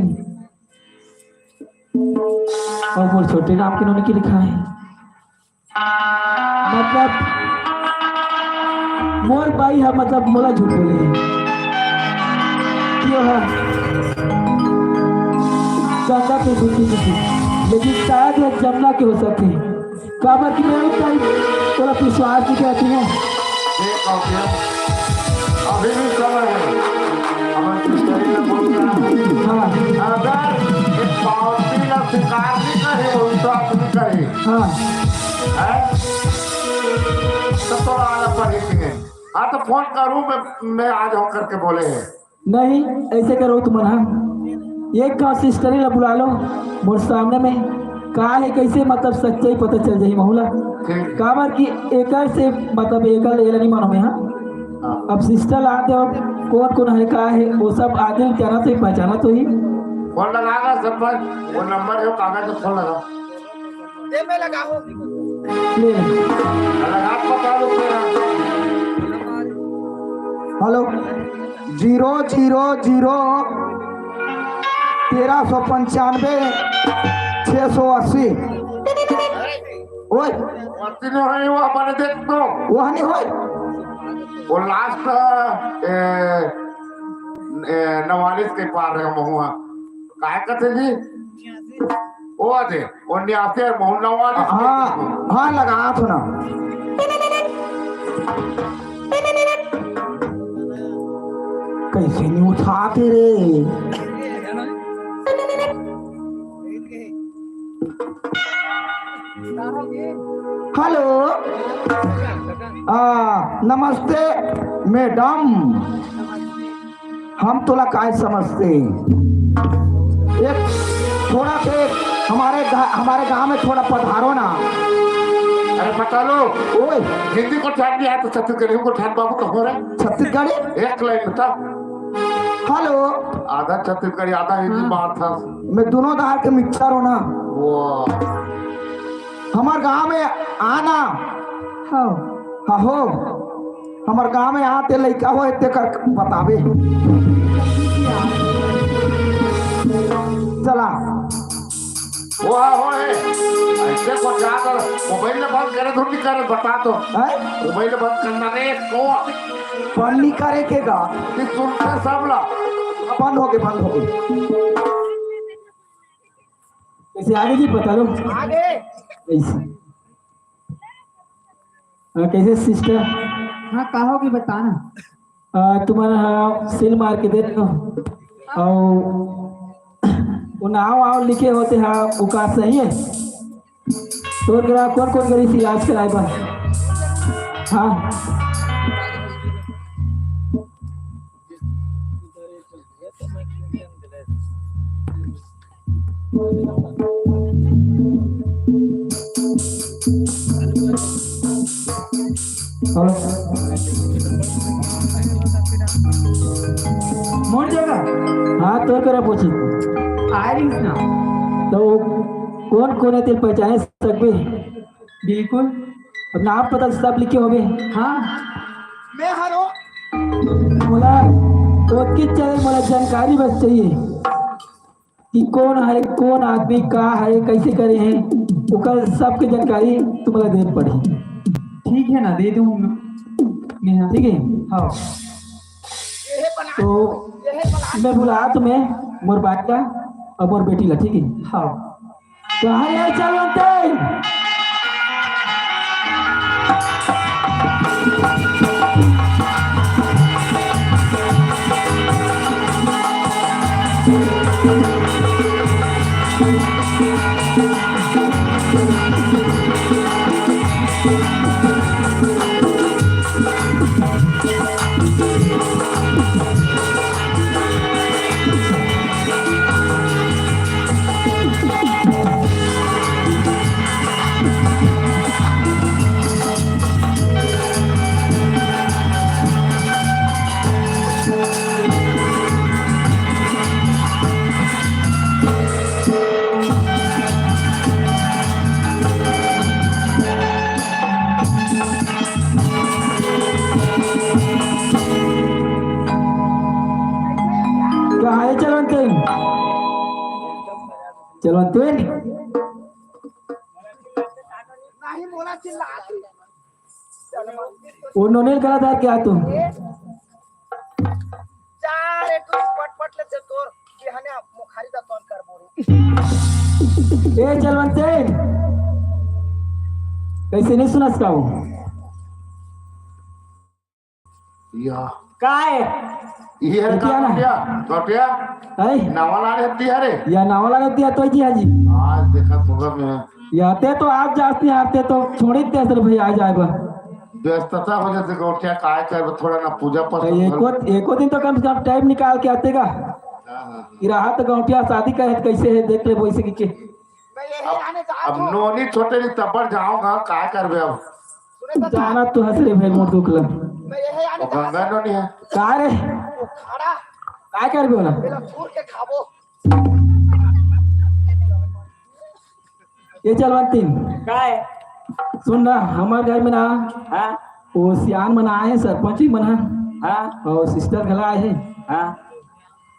और मोर छोटे नाम के नोनी के लिखा है। मतलब, मोर बाई ह, मतलब, मोला झूठ बोले हे। क्यों है? गंगा के झूठी झूठी। लेकिन शायद ये जमुना के हो सकते हैं। काबर कि मैं उस टाइम तोला विश्वास नहीं करती हूँ। देख, काव्या, अभी भी समय है। अमर सिंह ने बोल रहा है। हाँ। अगर एक पावती ना स्वीकार नहीं करे, वो विश्वास नहीं करे। हाँ। हैं? तो तोला आना पड़ेगी। हाँ, तो फोन करूँ मैं, मैं आ जाऊँ करके बोले हैं। नहीं, ऐसे करो तुमन, हाँ, एक का सिस्टर ला बुला लो मोर सामने में, का है, कैसे, मतलब, सच्चाई पता चल जाही महू ला। ठीक। काबर कि एकर से, मतलब, एकर एला नहीं मानो मैं, हाँ। हाँ। अब सिस्टर ला दे, कौन कौन है, का है, वो सब आदमी जाना तो ही, पहचाना तो ही। फोन लगा ना सरपंच, वो नंबर है, कागज पे फोन लगा। ये मैं लगा हूँ। ले। लगा, पता लो तेरा। हेलो, जीरो जीरो जीरो तेरह सौ पंचानवे छः सौ अस्सी। ओए, अस्सी नहीं होई, वो अपने देख तो। वो नहीं होई। वो लास्ट, ए, ए, नवालिस के पार है महुआ। काय कथे जी? ओ दे, ओ न्यासे मोहन नवालिस के। हाँ, हाँ, लगा सुना। कैसे नहीं उठाते रे? हेलो, आ, नमस्ते मैडम, हम तोला काय समझते? एक थोड़ा से हमारे गा-, हमारे गांव में थोड़ा पधारो ना। अरे पता लो, ओए। हिंदी को ध्यान दिया तो छत्तीसगढ़ी को ध्यान बाबू कहो रे। छत्तीसगढ़ी? एक लाइन बता। हेलो। आधा छत्तीसगढ़ी, आधा हिंदी हाँ। बात था। मैं दोनों धार के मिक्सचर हूँ ना। वो। हमर गांव में आना। हाँ। हाँ हो। हमर गांव में आते लइका होए तेकर बताबे। चला। वो हो है। ऐसे को जाकर मोबाइल में बंद करे, धुन करे, बता तो। हैं? मोबाइल में बंद करना रे, को बंद नहीं करे के गा। ये सुनते सब ला। बंद हो गए, बंद हो गए। कैसे आगे जी बता लो। आगे। कैसे? हाँ, कैसे सिस्टर? हाँ, कहोगी बताना। आ, तुम्हारा हाँ, सील मार के दे दो। और वो नाव आओ लिखे होते हाँ, वो का सही है? तोर करा कौन कौन करी इलाज कराए बा? हाँ। हेलो। मोर जगह? हाँ, तोर करा पूछी। आय रिंग्स ना। तो कौन कौन है तेरे पहचाने सकबे? बिल्कुल। अब नाम पता सब लिखे होबे। हाँ। मैं हरो। मोला ओतके चाहिए, मोला जानकारी बस चाहिए कि कौन है, कौन आदमी, का है, कैसे करे हैं, ओकर सबके जानकारी तुम्हारा दे पड़ी। ठीक है ना, दे दूँ मैं। ठीक है। हाँ। तो मैं बुला तुम्हें मोर बाटला और मोर बेटी ला, ठीक है? हाँ। तो हर ये चलते। का हे चलवंती? चलवंती? वो नोनी ल गला धर के आ तू। जा रे, तू पट पट ले दे तोर, बिहाने मुखारी दा तोन कर बोरू। ए चलवंती, कइसे नइ सुनस का वो? या। का हे? ये क्या ना? गौटिया, गौटिया। है? नवा लाने हत्ती हरे? या नवा लाने हत्ती है तो जी, हाँ जी। आज देखा तो मैं। या ते तो आप जात नहीं आते तो छोड़ ही दे सर भाई, आ जाए बा। व्यस्तता हो जाते गौटिया, काय कर थोड़ा ना पूजा पाठ तो एको, एको दिन तो कम से कम टाइम निकाल के आते का। हाँ, हाँ, हाँ। कि रहा तो गौटिया शादी का है तो कैसे है देख ले वैसे कि के। मैं यही अब, आने चाहत अब हूँ। नोनी छोटे नहीं तब पर जाऊंगा, काय करबे अब? सुने तो जाना तू हंस रे भाई मोर दुख ला। मैं यही आने वो चाहत गंगा हूँ। नोनी है। का रे? वो खड़ा। काय करबे ओला? मेरा घूर के खाबो। ये चलवंती। काय? सुन ना, हमार घर में ना, हाँ? वो सियान मन आए हैं, सरपंच जी मन है। हाँ? और सिस्टर घला आए हैं। हाँ?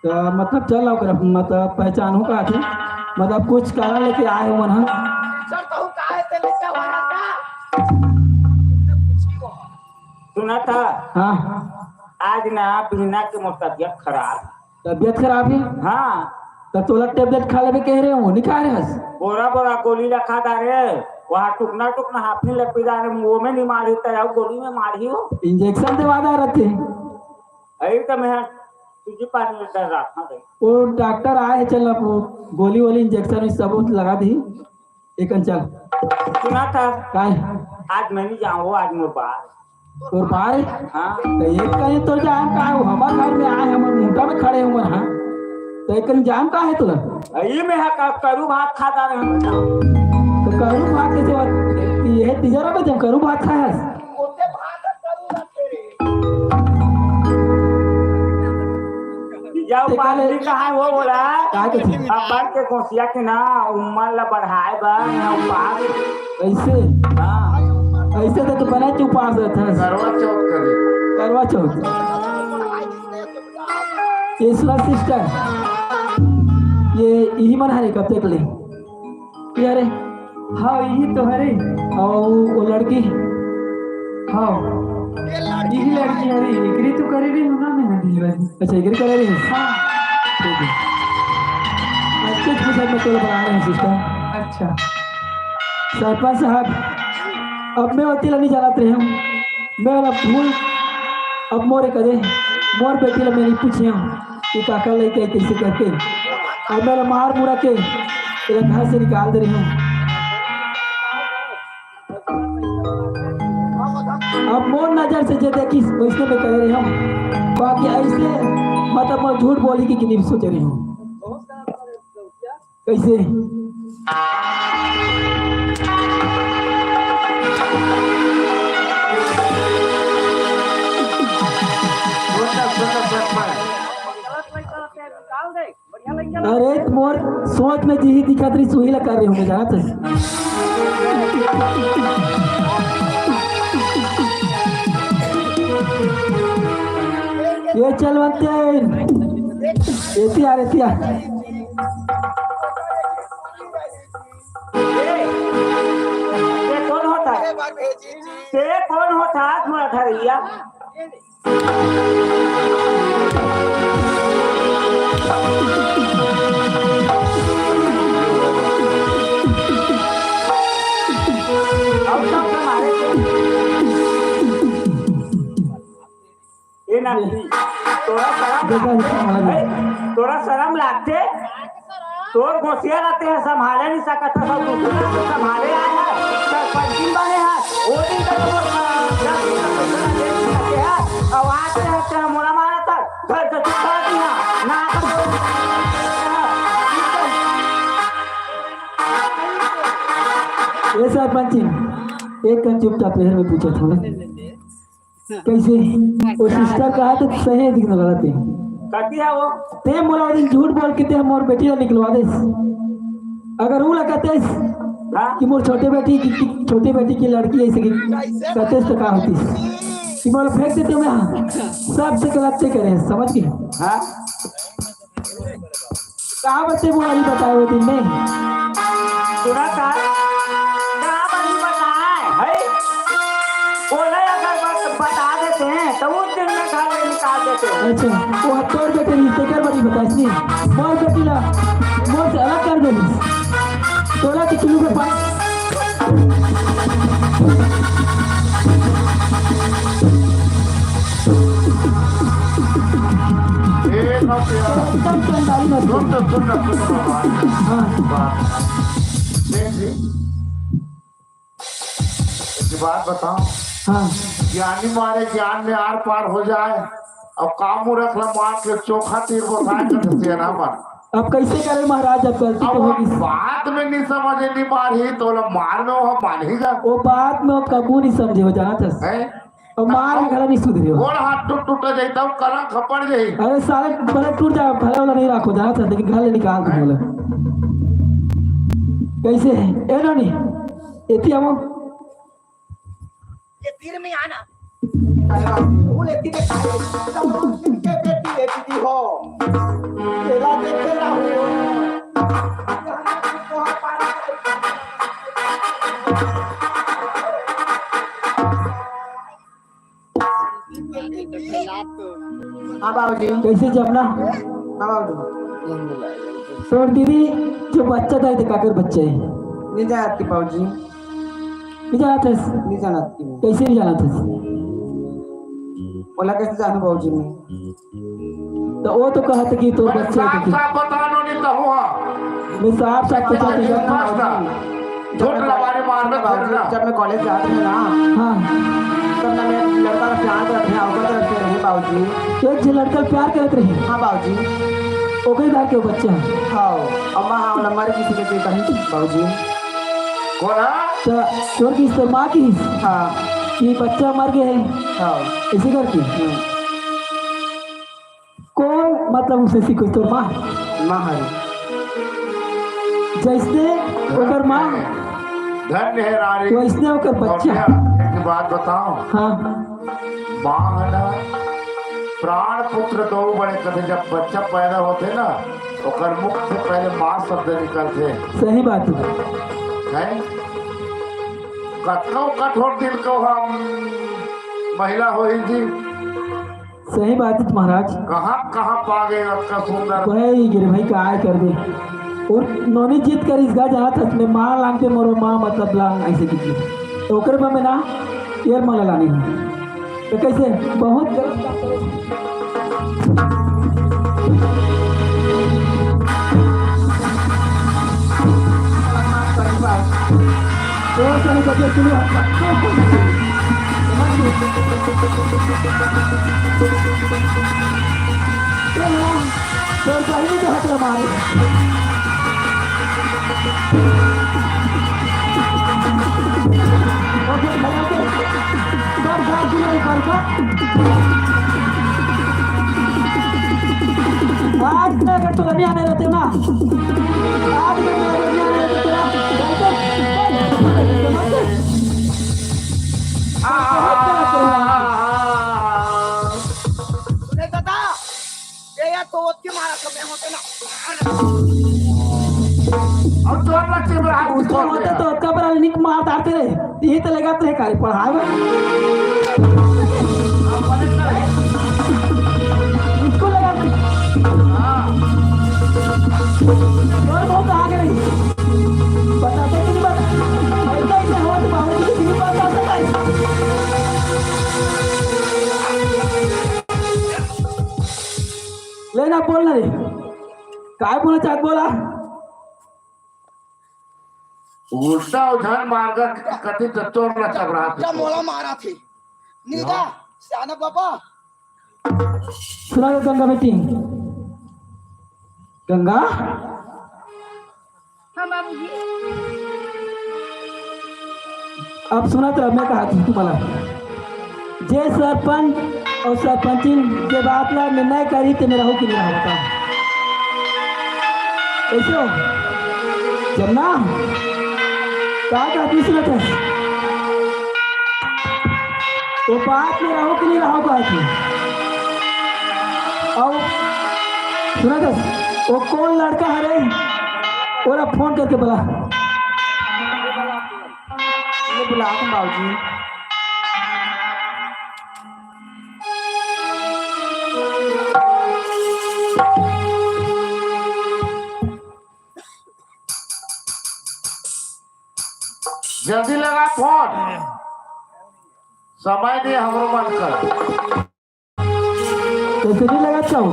तो मतलब चल रहा ओकरा, मतलब पहचान हो का थे? मतलब कुछ कारण लेके आए हो मन, हाँ? सर, कहूँ का है, ते लेके आवा ना का? सुना था? हाँ। आज ना बिहना के मोर तबियत खराब। तबियत खराब है? हाँ। तो तोला टेबलेट खा लेबे कह रहे हो, नहीं खा रहे हस? बोरा बोरा गोली रखा था रे, वहाँ टुकना टुकना हाफनी लपी जा रे, मुंह में नहीं मारी तो यार गोली में मारी हो। इंजेक्शन देवा दा रखे। अरे तो मैं तुझे पानी में डर रहा था भाई। वो डॉक्टर आए हैं, चल अब वो गोली वोली इंजेक्शन इस सब लगा दी। एक चल। सुना था? काय? आज मैं नहीं जाऊँ, आज मोर बार। तोर बार? हाँ। तो एक कहीं तो जान का हो, हमार घर में आए, हमार मुंडा में खड़े हुए हैं। तो एक कहीं जान का है तोला? ये में है का करू भात खाता रहे हम बताओ। तो करू भात कैसे बात? ये है तीजरा में जब करू भात खाया है। या ते उपास काले नहीं कहा वो बोला। का कहती? अपन के गोसिया के ना उम्र ला बढ़ाए बर ना उपास। कैसे? हाँ। ऐसे तो तू बने चुप पास रहता है। करवा चौथ करे। करवा चौथ। ये सुना सिस्टर, ये यही मन हरे कब तक ले? अरे, हाँ, यही तो हरे। और वो लड़की, हाँ, यही लड़की हरे। एकरी तो करे भी ना मैं दिलवारी। अच्छा, एकरी करे भी? हाँ। ठीक है। अच्छे से मैं तेल बना रहे हैं सिस्टर। अच्छा। सरपंच साहब, अब मैं वकील नहीं जानत रहे हूँ। मैं वाला भूल अब मोरे करे, मोर बेटी ला मैं नहीं पूछे हूँ कि काका लइका है, कैसे करके। अब मेरा मार मुरा के तेरा घर से निकाल दे रहे हूँ। अब मोर नजर से जे देखी वैसे मैं कह रहे हूँ, बाकी ऐसे मतलब मैं झूठ बोली कि, कि नहीं सोच रही हूँ। कैसे? अरे, मोर सोच में जिही दिखत रही, सुही ला कर रही हूँ, मैं जानत हूँ। ये चलवंते, एतिया, एतिया। ए, ये कौन होता है? ये कौन होता है तुम्हारा घर, भैया? और सब हमारे ए नाती, तोरा शरम लागथे? ए, तोरा शरम लागथे? तोर गोसिया रहते हैं, संभाले नहीं सकत है, सब दूसरा को संभाले आए हैं, सरपंची बने हैं, वो अउ आज के हत्या मोला मारा था, घर से छुटकारा दिया, ना तो ये सरपंच जी, एक कन चुपचाप शहर में पूछा था। कैसे? वो सिस्टर कहा तो सही है, लेकिन गलत है। कथी है वो? ते मोला वो दिन झूठ बोल के ते मोर बेटी ला निकलवा देस। अगर वो ला कहते हाँ? कि मोर छोटे बेटी की, की, छोटे बेटी की लड़की ऐसे की कहते तो का होती? कि मोला फेंक देते मैं, हाँ। सबसे गलत से करे, समझ गए? हाँ? कहाँ बच्चे बुआरी बताए वो दिन में? सुना था, कहाँ बनी बताए? है? बोले अगर बत-, बता देते हैं, तो उस दिन में घर में निकाल देते हैं। अच्छा, वो हत्या और बेटे रिश्ते कर बड़ी बताइस नहीं। मोर बेटी ला, मोर से अलग कर दे। तोला के चुलू के पास। ए, ना प्यार। एकदम चंडाली मत सुन तो, सुन ना, सुन ना, बाबा। हाँ। बात। देख जी, एक बात बताओ। हाँ। ज्ञानी मारे ज्ञान में आर पार हो जाए, अब का मूरख ला मार के चोखा तीर बोसाए कर देते हैं ना मन। अब कैसे करे महाराज, अब गलती अब तो वो होगी। बात में नहीं समझे, नहीं मार ही तो ला मार में वो मान ही जा। वो बात में वो कबू नहीं समझे, हो जाना था। हैं? अउ मार घला नहीं सुधरे हो। गोड़ हाथ टूट, टूट जाई, तब कलंक खपड़ जाई। अरे साले, भले टूट जाए, भले वाला नहीं रखो, जाना था, लेकिन घर ले निकाल दो बोले। कैसे है? ए नोनी, एती आवो। ये तीर में आना। अरे बाप, वो लेती के खाए, सब के बेटी है दीदी हो। तेरा देख के ना हो। हाँ बाबूजी। कैसे जमना? हाँ बाबूजी। तोर दीदी जो बच्चा था, तो काकर बच्चा है? नहीं जानत की बाबूजी। नहीं जानत हस? नहीं जानत की। कैसे नहीं जानत हस? बोला कैसे जानू बाबूजी मैं? तो वो तो कहत कि तोर बच्चा है साफ तो। साफ बता नो नहीं कहूँ हाँ। मैं साफ साफ बता दूंगा। झूठ लबारी मारना छोड़ना। जब मैं कॉलेज जात रहे ना, हाँ। तब ना मैं लड़का का प्यार करत रहे, ओकर तरफ से रहे बाबूजी। एक झन लड़का प्यार करत रहे? हाँ बाबूजी। ओकर घर के बच्चा? हाँ, अम्मा हाँ, नंबर किसी के दे कहीं बाबूजी। कोन हा? तो तोर किस तो माँ की? हाँ। कि बच्चा मर गए है? हाँ। इसी करके? हम्म। कौन मतलब उसे सीखो तोर माँ? माँ हरे। जैसने ओकर माँ, धन्य है रानी। वैसने ओकर बच्चा। एक बात बताओ। हाँ। माँ है ना, प्राण पुत्र दो बड़े कथे, जब बच्चा पैदा होते ना, ओकर मुख से पहले माँ शब्द निकलते। सही बात है। हैं? कतको कठोर दिल को हम महिला होई जी। सही बात है महाराज। कहाँ, कहाँ पा गए अतका सुंदर? वही गिरे भाई, काय करबे। अउ नोनी जिद करिस गा, जहाँ तक मैं माँ लांग के मोरो माँ मतलब लांग ऐसे कीजिए। तो ओकर में ना, ये माला लानी है। तो कैसे? बहुत गलत काम करे। जोर से नहीं बजे, सुनो। जोर से नहीं, हाथ लगा मारे। आज मैं अगर तो नहीं आने रहते ना, आज मैं अगर नहीं आने रहते तेरा, सुने दादा, ये यार तो ओतके मारा तो मैं होते ना। अब तो अलग से मेरा हाथ उसको होते तो ओतका पर निक मार डालते रहे। ये तो लगा तो है कारी पढ़ाए में। इसको लगा। हाँ। और बहुत आगे नहीं। बताते कि नहीं बता-, ऐसा ही हुआ तो बाबू जी की बात आ सकता है। लेना बोल ना रे। काय बोले चाहत बोला? उल्टा उझन मारगा कति त तोर ला चबरा थे। मोला मारा थे। नीदा, हाँ। सियाना बाबा। सुना दे गंगा बेटी। गंगा? हाँ बाबूजी। अब सुनत रह, मैं कहा थी तुम्हारा, जे सरपंच अउ सरपंचिन जे बात ला निर्णय करही, ते में रहू कि नहीं रहू, बता। कैसे हो? जमुना, का कहती सुनत है? वो बात में रहू कि नहीं रहू, कहती। अउ सुनत है, वो कौन लड़का हरे, ओला फोन करके बुला। ये बुला के बाबूजी। जल्दी लगा फोन, समय दे हमरो मन कर। कैसे नहीं लगा चाहो?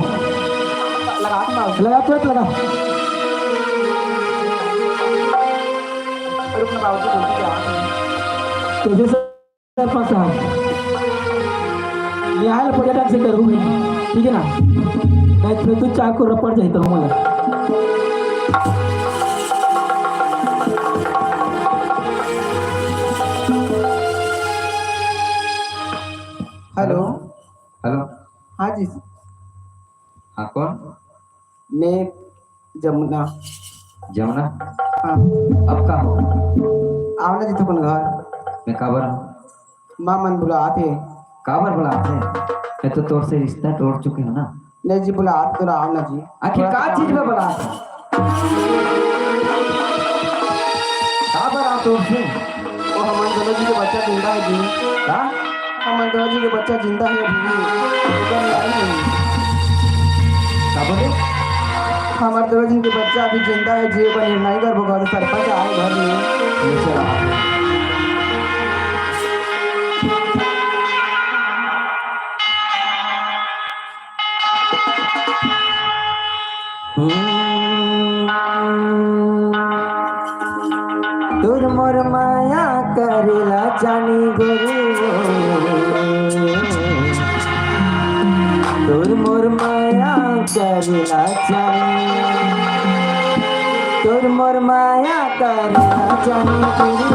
लगा तो बाबूजी। लगा, तुरंत लगा। रुक ना बाबूजी, बोलती क्या? कैसे सरपंच साहब, न्याय ला पर्यटक से करूँ मैं, ठीक है ना? नहीं तो तू चाकू रपट जाई तो हमारा। हेलो। हेलो। हाँ जी। हाँ, कौन? मैं जमुना। जमुना? हाँ। अब का हो? आवना जी थोकन घर। मैं काबर? माँ मन बुलात हे। काबर बुलात हे? मैं तो तोर से रिश्ता तोड़ चुके हूँ ना। नहीं जी, बुलात तो रहा ना जी। आखिर थोड़ा का सा चीज काम में है। बुलात हे? काबर आ तोर से? वो हमर दोनों जी के बच्चा जिंदा है जी। का? हमर दोनों जी के बच्चा जिंदा है अभी। एकदम लाइन में। का बोले? हमर दोनों जी के बच्चा अभी जिंदा है जी, बने नहीं कर बगा सरपंच आए घर में। ले चला। तोर मोर माया करेला जानी गोरी, तोर मोर माया करेला जानी, तोर मोर माया करेला जानी गोरी।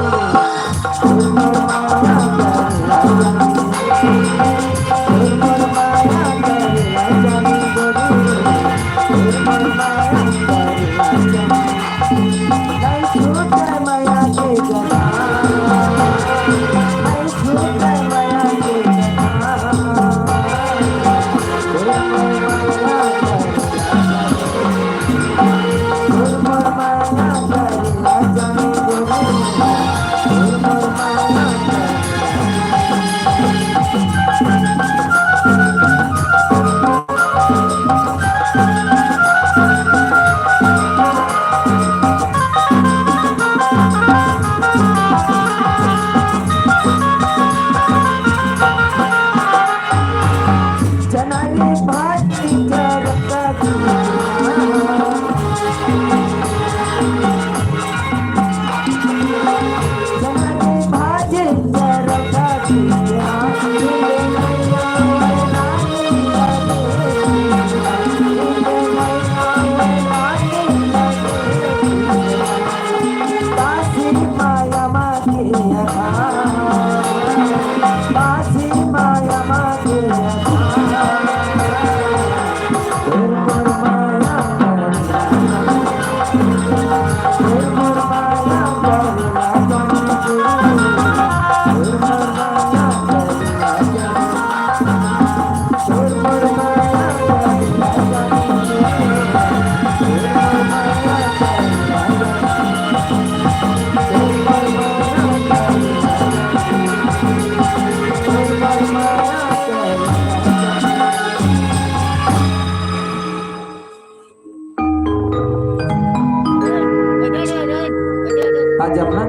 आ जा अपना।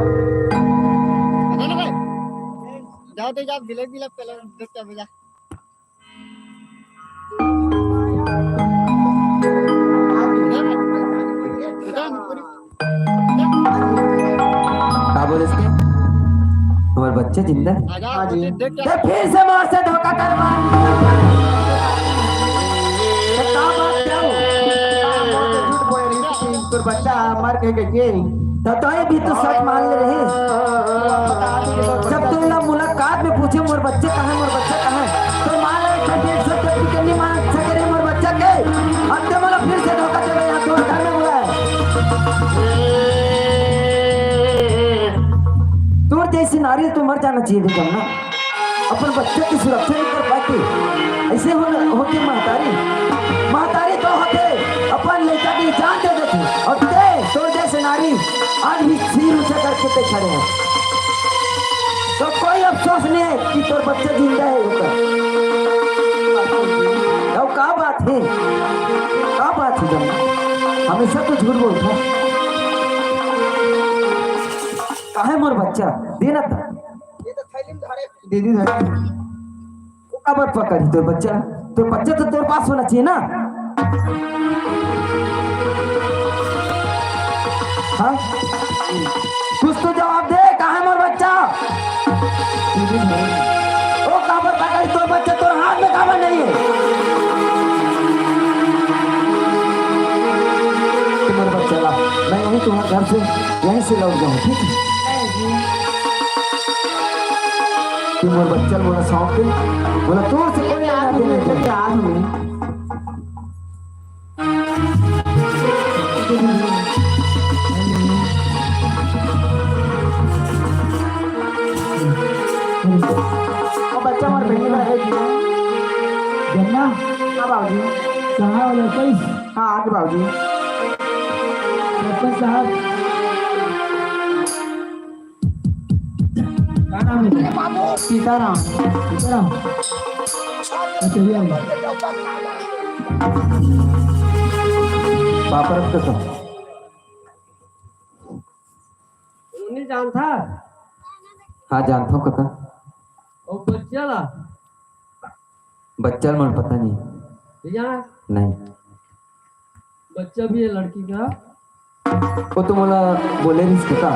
जाओ तो जाओ, बिलक बिलक पहले देख के बजा। मोर बच्चा जिंदा हे? हाँ जी। ते फिर से मोर से धोखा करवा। तो का बात हे? झूठ बोल रही थी, तोर बच्चा मर गए कहिके। तो तोय भी तो सच मान ले रही। जब तुम लोग मुलाकात में पूछे, "मोर बच्चा कहाँ हे, मोर बच्चा कहाँ हे?" तो मान ले, एक ठन डेढ़ सौ टट्टी के नहीं मान सके रे मोर बच्चा के। अब तो मोला फिर से धोखा दे रहे, यहाँ तोर घर में बुलाए। तोर जैसी नारी तो मर जाना चाहिए रे जमुना। अपन बच्चा की सुरक्षा नहीं कर पाती। ऐसे हो, होके महतारी, महतारी तो होके अपन लड़का की जान दे देती। और ते, तोर जैसे नारी आज भी सिर ऊंचा करके ते खड़े हैं। तो कोई अफसोस नहीं है कि तोर बच्चा जिंदा है, ओकर। अब का बात है, का बात है जब हमेशा तो झूठ बोलता है। काहे मोर बच्चा? दे ना था। दीदी धरे। वो काबर पकड़ी तोर बच्चा? तोर बच्चा तो तोर पास होना चाहिए ना। हाँ? कुछ तो जवाब दे, कहाँ है मोर बच्चा? वो काबर पकड़ी तोर बच्चा? तोर हाथ में काबर नहीं है? तुम्हारा बच्चा ला, मैं यहीं तुम्हारे घर से, यहीं से लौट जाऊँ, ठीक है? कि मोर बच्चा मोला सौंप दे, मोला तोर से कोई लेना देना नहीं। आज में अब बच्चा मोर बहिनी बर है जी। गन्ना? हाँ बाबूजी। कहाँ वाला कैस? हाँ, आगे बाबूजी। सरपंच साहब। का नाम है? सीताराम। सीताराम। अच्छा, ये आइए। पापड़ तो नहीं जानता? हाँ, जानता हूँ काका। और बच्चा ला? बच्चा ला मोर पता नहीं। भैया? नहीं। बच्चा भी है लड़की का? वो तो मोला बोले रहिस काका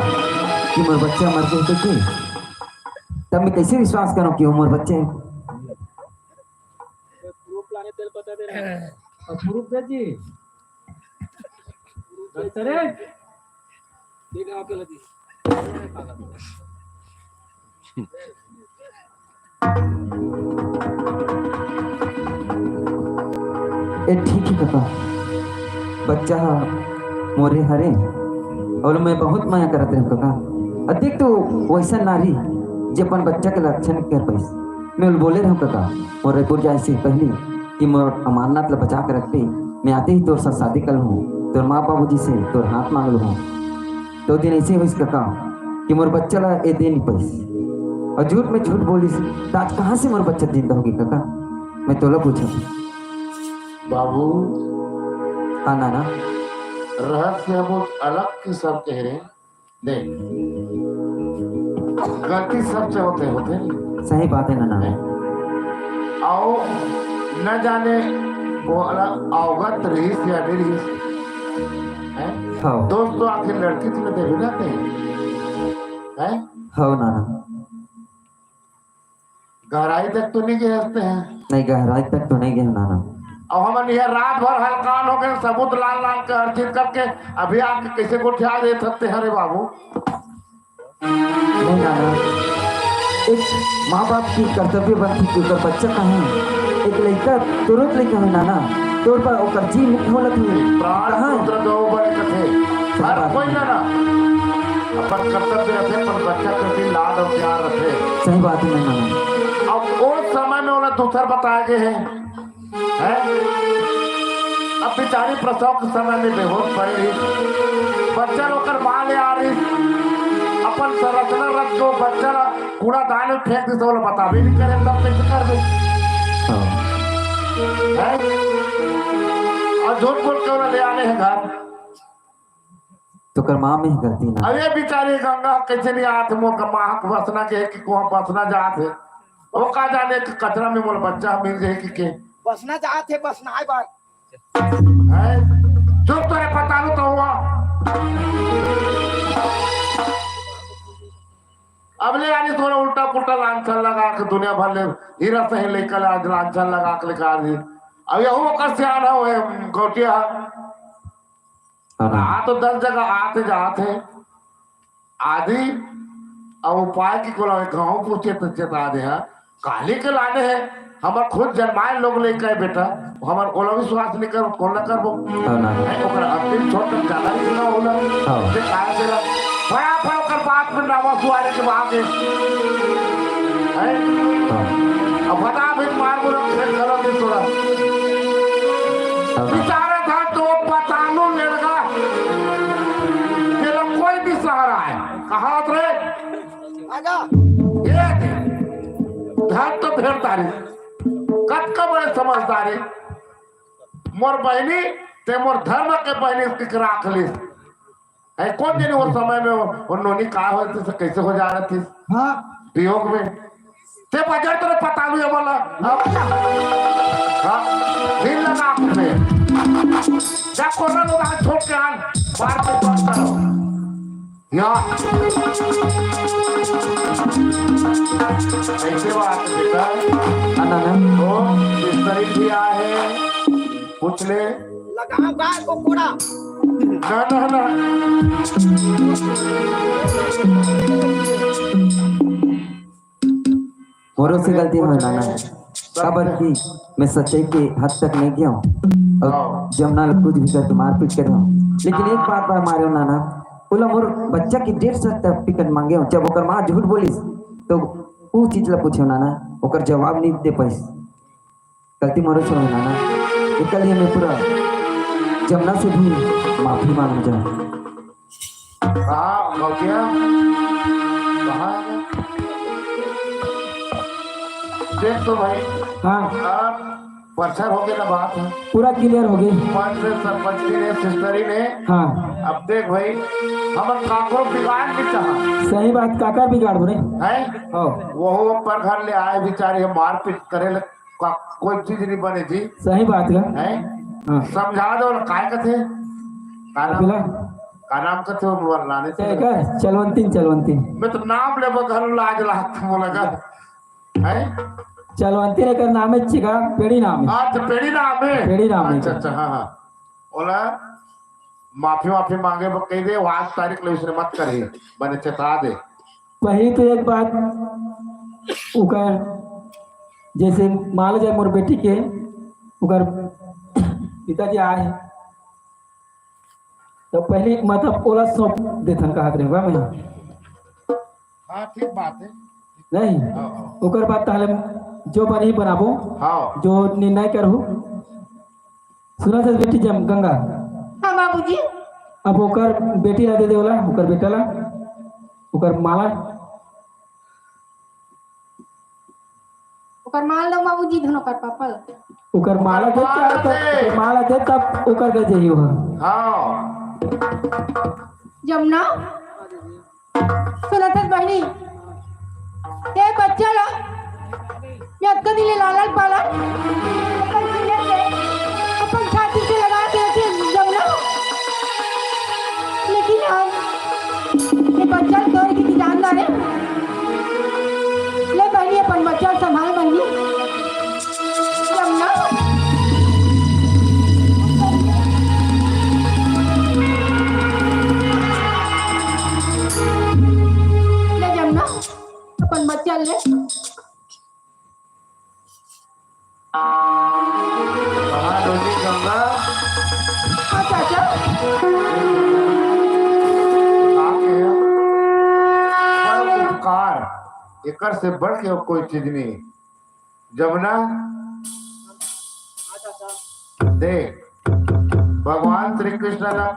कि मोर बच्चा मर गए थे कि, तब मैं कैसे विश्वास करूँ कि वो मोर बच्चा है? प्रूफ लाने तेल पता दे रहा है। अब प्रूफ दे जी। डॉक्टर है? ठीक है, आपके लगी। ए, ठीक है काका, बच्चा हा मोरे हरे, और मैं बहुत मया करत रहें काका। अतेक तो वैसा नारी जे अपन बच्चा के रक्षा नहीं कर पाइस। मैं बोले रहूं काका, मोर रायपुर जाए से पहले कि मोर अमानत ला बचा के रखते, मैं आते ही तोर साथ शादी कर लूं, तोर माँ बाबूजी से तोर हाथ मांग लूं। तो दिन ऐसे होइस काका कि मोर बच्चा ला ए दे नहीं पाइस, और झूठ में झूठ बोलिस, तो आज कहाँ से मोर बच्चा जिंदा होगी काका? मैं तोला पूछा। बाबू। हाँ नाना। रहस्य हम अलग किस्म के हरे। देख, गलती सबसे होथे, होथे नहीं। सही बात है नाना। हैं? अउ न जाने वो वाला अवगत रहिस या नहीं रहिस। हैं? हाँ। दोस्त तो आखिर लड़की तुम्हें देवे जाते हैं। हैं? हाँ नाना। गहराई तक तो नहीं गए हंसते हैं। नहीं, गहराई तक तो नहीं गए नाना। अब हमन ये रात भर हलकान हो गए, सबूत लान लान के हर चीज करके अभी आके कैसे गोठिया दे सकते हैं रे बाबू? नहीं नाना, एक माँ बाप की कर्तव्य बनती कि ओकर बच्चा कहाँ है? एक लइका, तुरंत लइका है नाना, तोर पर ओकर जी मुक्त होलत है। प्राण कहाँ? पुत्र दो बड़े कथे। सही हर बात कोई है। नाना, अपन कर्तव्य रथे, पर बच्चा के प्रति लाड और प्यार रथे। सही बात है नाना। अब वो समय में ओला दूसर बताए गए हैं, हैं? अब बेचारी प्रसव के समय में बेहोश पड़े रही, बच्चा ओकर माँ ले आ रही, अपन संरचना रख के बच्चा ला कूड़ादान में फेंक दी, तो ओला बताबे नहीं करे, तब कैसे कर दे? हाँ। हैं? और झूठ बोल के ओला ले आने हैं घर। तो कर माँ में ही गलती ना। अरे बेचारी गंगा कैसे नहीं आत मोर का माँ के बसना के कि कुआं बसना जात है। वो का जाने कि कचरा में मोर बच्चा मिल गए कि के। बसना जात है, बसना है बात। है? चुप तो है, पता नहीं तो हुआ। अब ले आनी थोड़ा उल्टा पुल्टा लांछन लगा के दुनिया भर ले हीरा सही लेकर आज लांछन लगा के लेकर आ दी। अब यहू ओकर सियान है, ओए गौटिया। हाँ। आ तो दस जगह आते जाते आदि। अब उपाय की कोला गाँव पूछे तो चेता दे, हाँ। काली के लाने है, हमर खुद जन्माए लोग लेके आए बेटा, हमर ओला विश्वास नहीं कर, कोन ला करबो? हाँ, ना। है, ओकर अंतिम छोर तक ज्यादा नहीं सुना होला। हाँ। जे काय देला, फटाफट ओकर बात में नावा सुआरे के बात है। है? हाँ। अब फटाफट मार बोला, फिर गलत नहीं तोड़ा। हाँ। बेचारा था तो पतालू लड़का, तेरा कोई भी सहारा है। कहा रे? आजा। ये दे। धन तो फेर तारी। कतका बड़े समझदारी। मोर बहिनी, ते मोर धर्म के बहिनी के राख ली। है कौन जनी वो समय में वो, वो नोनी का होती से कैसे हो जा रही थी? हाँ। वियोग में। ते बजर तेरे पता नहीं है बोला। हाँ। हाँ। दिल लगा अपने। जा कोरोना लोग हाथ छोड़ के आन। बार बार बात करो। या। कैसे बात बेटा? हाँ, ना, ना। ओ, बिस्तरी भी आए। पूछ ले। लगाओ गाय को कोड़ा। ना, ना, ना। मोरो से गलती होय नाना, काबर कि मैं सच्चाई के हद तक नहीं गया हूँ। और हाँ। जमुना लोग कुछ भी करके मारपीट करे हूँ, लेकिन एक बात बा मारे हूँ नाना, बोला मोर बच्चा की डेथ सर्टिफिकेट मांगे हूँ। जब ओकर माँ झूठ बोलिस तो ऊ चीज ला पूछे हूँ नाना, ओकर जवाब नहीं दे पाइस। गलती मोरे से होय नाना, एकर लिए मैं पूरा जमुना से भी माफी मांगना चाहूँ। कहाँ गौटिया? कहाँ है? देख तो भाई। हाँ। अब परसर हो गया ना बात है। पूरा क्लियर हो गया। पंच ने, सरपंच ने, सिस्टरी ने। हाँ। अब देख भाई, हमन काकरो बिगाड़ नहीं चाहा। सही बात, काकर बिगाड़ बोले? हैं? हाँ। वो पर घर ले आए बेचारे, मारपीट करे लग का-, कोई चीज नहीं बने जी। सही बात है। हैं? हाँ। समझा दो ना, काय कथे? का नाम? बोला? का नाम कथे वो बोल लाने से? ते का? चलवंती, चलवंती। मैं तो नाम ले बगल लाज लागत मोला का। हैं? चलवंती रे कर नाम है चिका, पेड़ी नाम है। अच्छा, पेड़ी नाम है? पेड़ी नाम है। अच्छा, अच्छा, हाँ, हाँ। ओला माफी, माफी मांगे बर कह दे, वो आज तारीख ले उसने मत करे, बने चेता दे। वही तो एक बात, ओकर जैसे मान लो जाए मोर बेटी के, ओकर पिताजी आए, तो पहली मतलब ओला सौंप देथन कहत रहे, वाह मैं। हाँ, ठीक बात है। नहीं, हाँ, हाँ। ओकर बाद ताहले जो बनही बनाबो, हाँ। जो निर्णय करहु, सुना से बेटी जम गंगा। हाँ बाबूजी। अब ओकर बेटी ला दे दे ओला, ओकर बेटा ला, ओकर माला। ओकर माला दो बाबूजी, धन ओकर पापा ला। ओकर माला दे, माला तब, दे। ओकर माला दे तब ओकर घर जाइयो। हाँ। जमुना। सुनत हस बहिनी, ते बच्चा ला मैं अतका दिन ले लालन पालन, अपन सीने से, अपन छाती से लगा के रखे जमुना, लेकिन हम ये बच्चा तोर की जान डारे। ले बहिनी, अपन बच्चा संभाल बहिनी। जमुना। ले जमुना, अपन बच्चा ले। कहाँ डोली गंगा? अच्छा, अच्छा। का के है? पर उपकार, एकर से बढ़ के कोई चीज नहीं। जमुना, देख, भगवान श्री कृष्ण ला